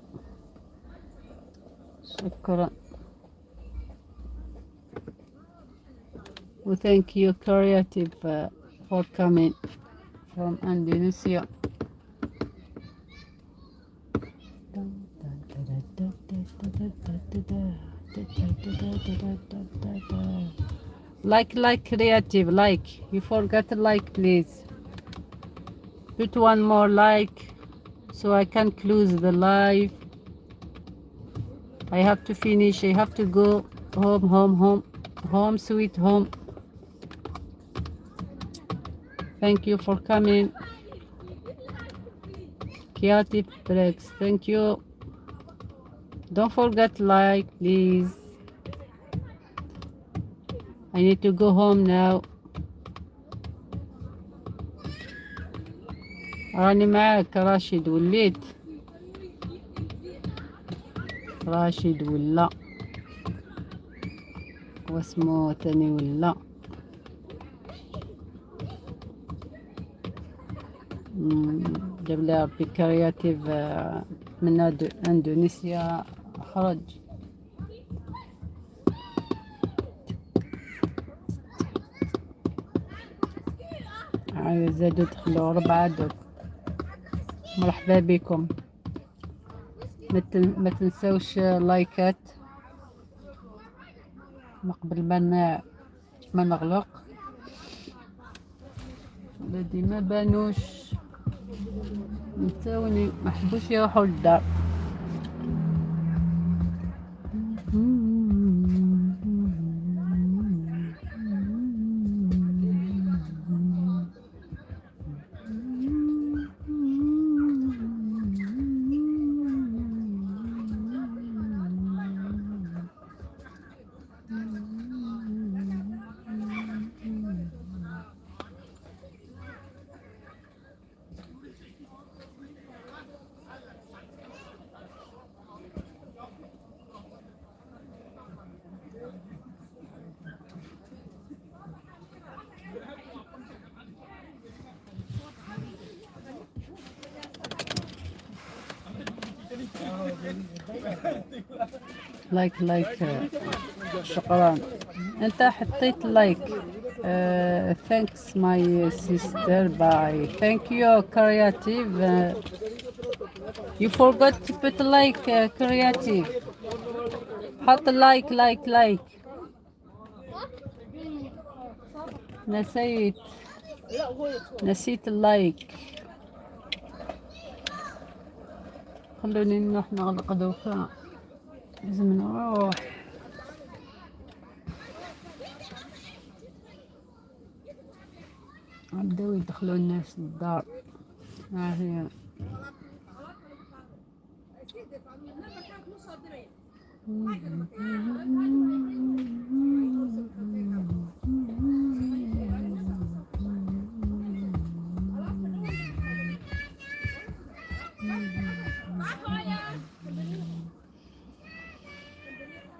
Speaker 1: شكرا. و thank you creative for coming from Indonesia. Like, like, creative, like. You forgot to like, please put one more like so I can close the live. I have to finish. I have to go home, home, home, home sweet home. Thank you for coming. Creative Breaks, thank you. Don't forget like, please. I need to go home now. راني معاك راشد، وليت راشد ولا واسمو تاني ولا جاب لي ربي Creative من اندونيسيا خرج. عاود زادو دخلوا ربعة دوك. مرحبا بكم. ما تنسوش لايكات ما قبل ما نغلق. ولادي ما بانوش، نساوني، ما حبوش يروحوا للدار. Like, like. شكرا، انت حطيت like. Thanks my sister, bye. Thank you creative. You forgot to put like creative. حط like like like. نسيت نسيت ال like. خلوني نروح نغلق دوكا، لازم نروح. بداو يدخلوا الناس للدار. ها هي.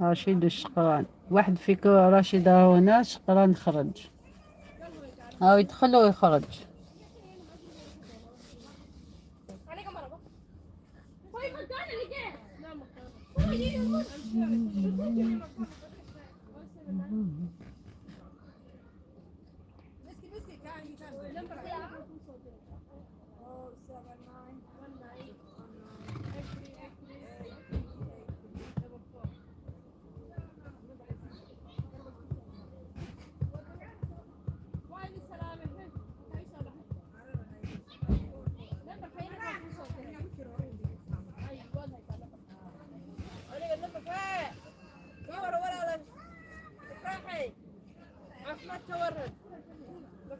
Speaker 1: رشيد الشقران، واحد فيكم رشيد هنا، شقران خرج، هاو يدخل ويخرج.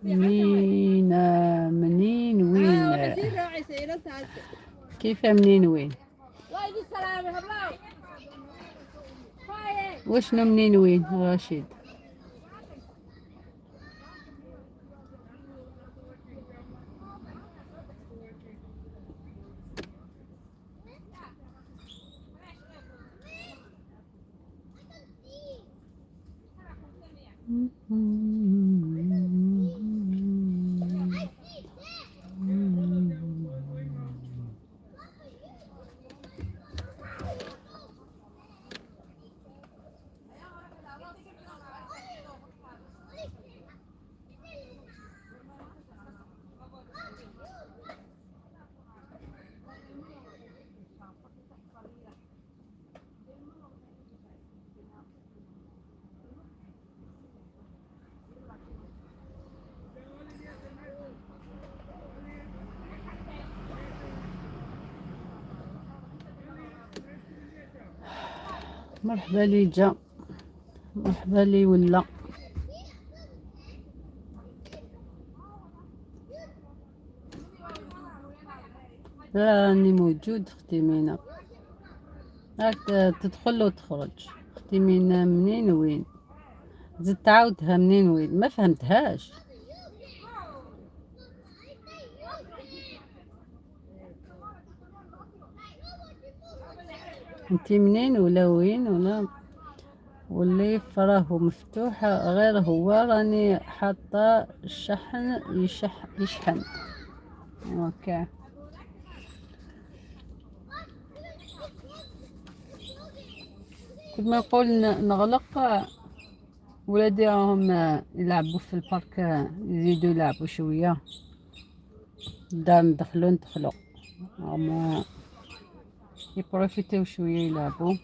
Speaker 1: منين منين وين؟ كيف منين وين؟ وشنو منين وين رشيد؟ مرحبا لي جا، مرحبا لي ولا. راني موجود اختي مينا، راك تدخل وتخرج. اختي مينا منين وين؟ زدت تعاودها منين وين؟ ما فهمتهاش. انتي منين ولا وين؟ ولا واللي فراه مفتوح غير هو راني حاطه الشحن يشحن. okay كل ما نقول نغلق، ولادي راهم يلعبوا في ال parc، يزيدوا يلعبوا شويه. الدار ندخلو هما يبروفيتيو شويه يلعبوا،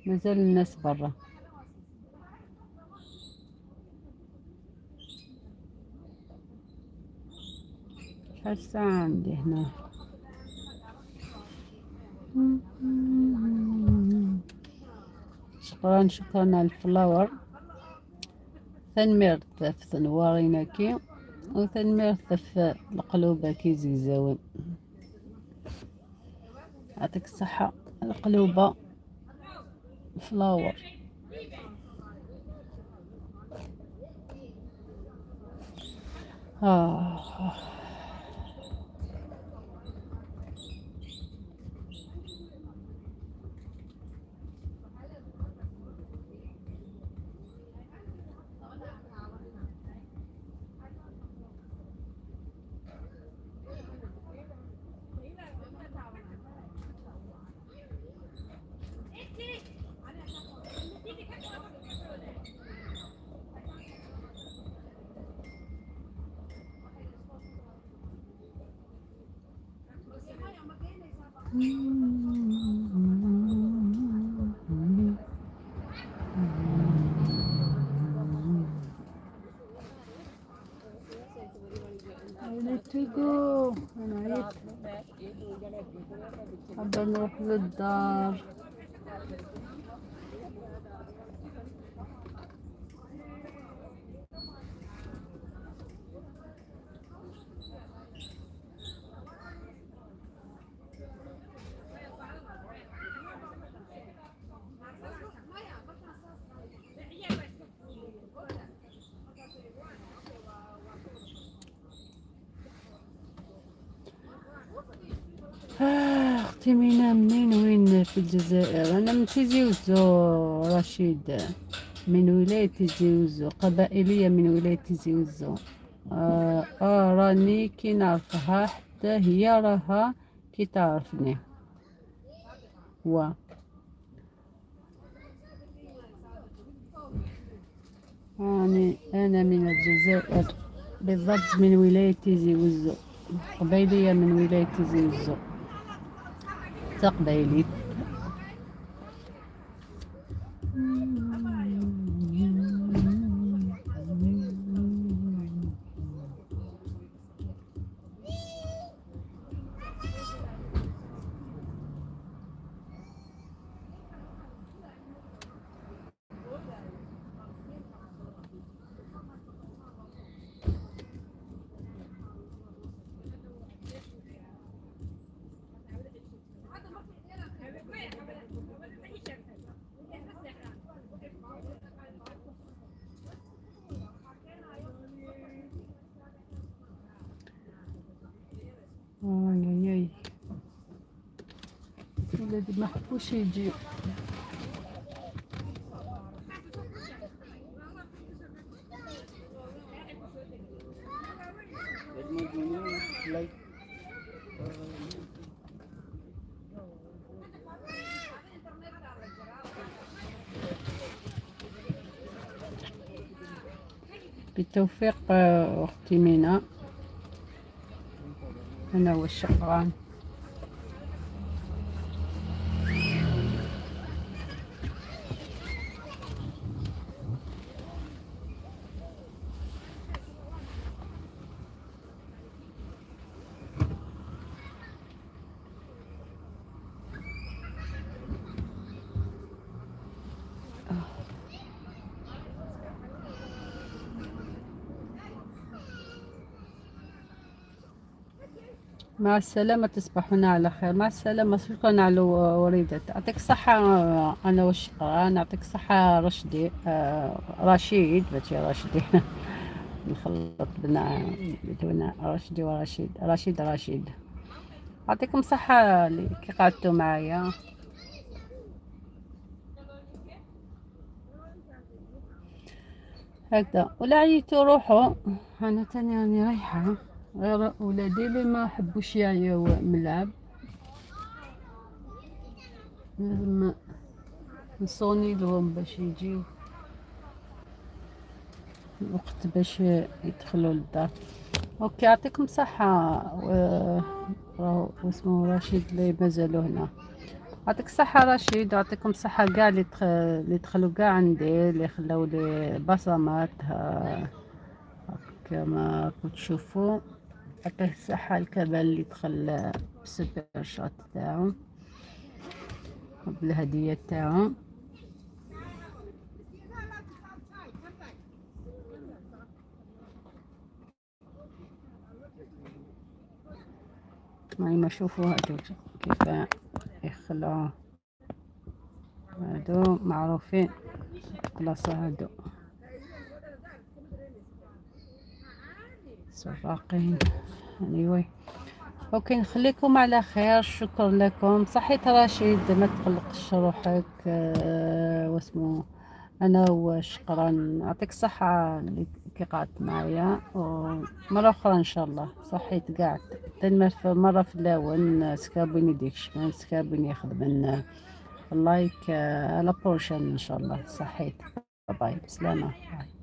Speaker 1: مازال الناس برا. شحال الساعة عندي هنا؟ شكرا شكرا على ال flower. ثنميرت في ثنواريناكي وثنميرت في القلوبة كي زيزاون. يعطيك الصحة القلوبة flower. آه. I need to go. أنا عييت، حابة نروح للدار. اختي مينا، منين وين في الجزائر؟ انا من تيزي وزو رشيد، من ولاية تيزي وزو، قبائلية من ولاية تيزي وزو. راني كي نعرفها، حتى هي راها كي تعرفني. و يعني انا من الجزائر، بالضبط من ولاية تيزي وزو، قبيلية من ولاية تيزي وزو، تقبيلي. اي اي اي، ولادي ما حبوش يجيو.
Speaker 4: Let me do like
Speaker 1: بالتوفيق اختي مينا. انا والشقران. مع السلامة، تصبحون على خير، مع السلامة. شكرا على وريدة، يعطيك الصحة. أنا والشقران، يعطيك الصحة رشدي، رشيد ماشي رشدي، نخلط بنا بين رشدي ورشيد، رشيد رشيد. يعطيكم صحة اللي كي قعدتوا معايا هكذا، ولا عييتوا روحوا. انا تاني راني رايحة، غير ولادي اللي ما حبوش يعيو من اللعب، لازم نصوني لهم باش يجيو الوقت باش يدخلوا للدار. okay، يعطيكم صحة. راهو اسمه رشيد اللي مازالوا هنا. يعطيك الصحة رشيد، يعطيكم الصحة كاع اللي دخلوا كاع عندي، اللي خلاو لي بصمات. كما راكم تشوفوا، يعطيه الصحة الكبال اللي دخل بال super chat تاعو بالهدية تاعو. ما شوفوا هادو كيف يخلعوا، هادو معروفين بلاصة، هادو سراقين. anyway okay، نخليكم على خير، شكرا لكم. صحيت رشيد، ما تقلقش روحك. واسمو انا وشكرا، يعطيك الصحة اللي كي قعدت معايا، ومرة أخرى إن شاء الله. صحيت قاعد تنمر في مرة في الأول سكابوني ديكش من سكابوني يخدم like. À la prochaine إن شاء الله. صحيت، bye، بسلامة، bye.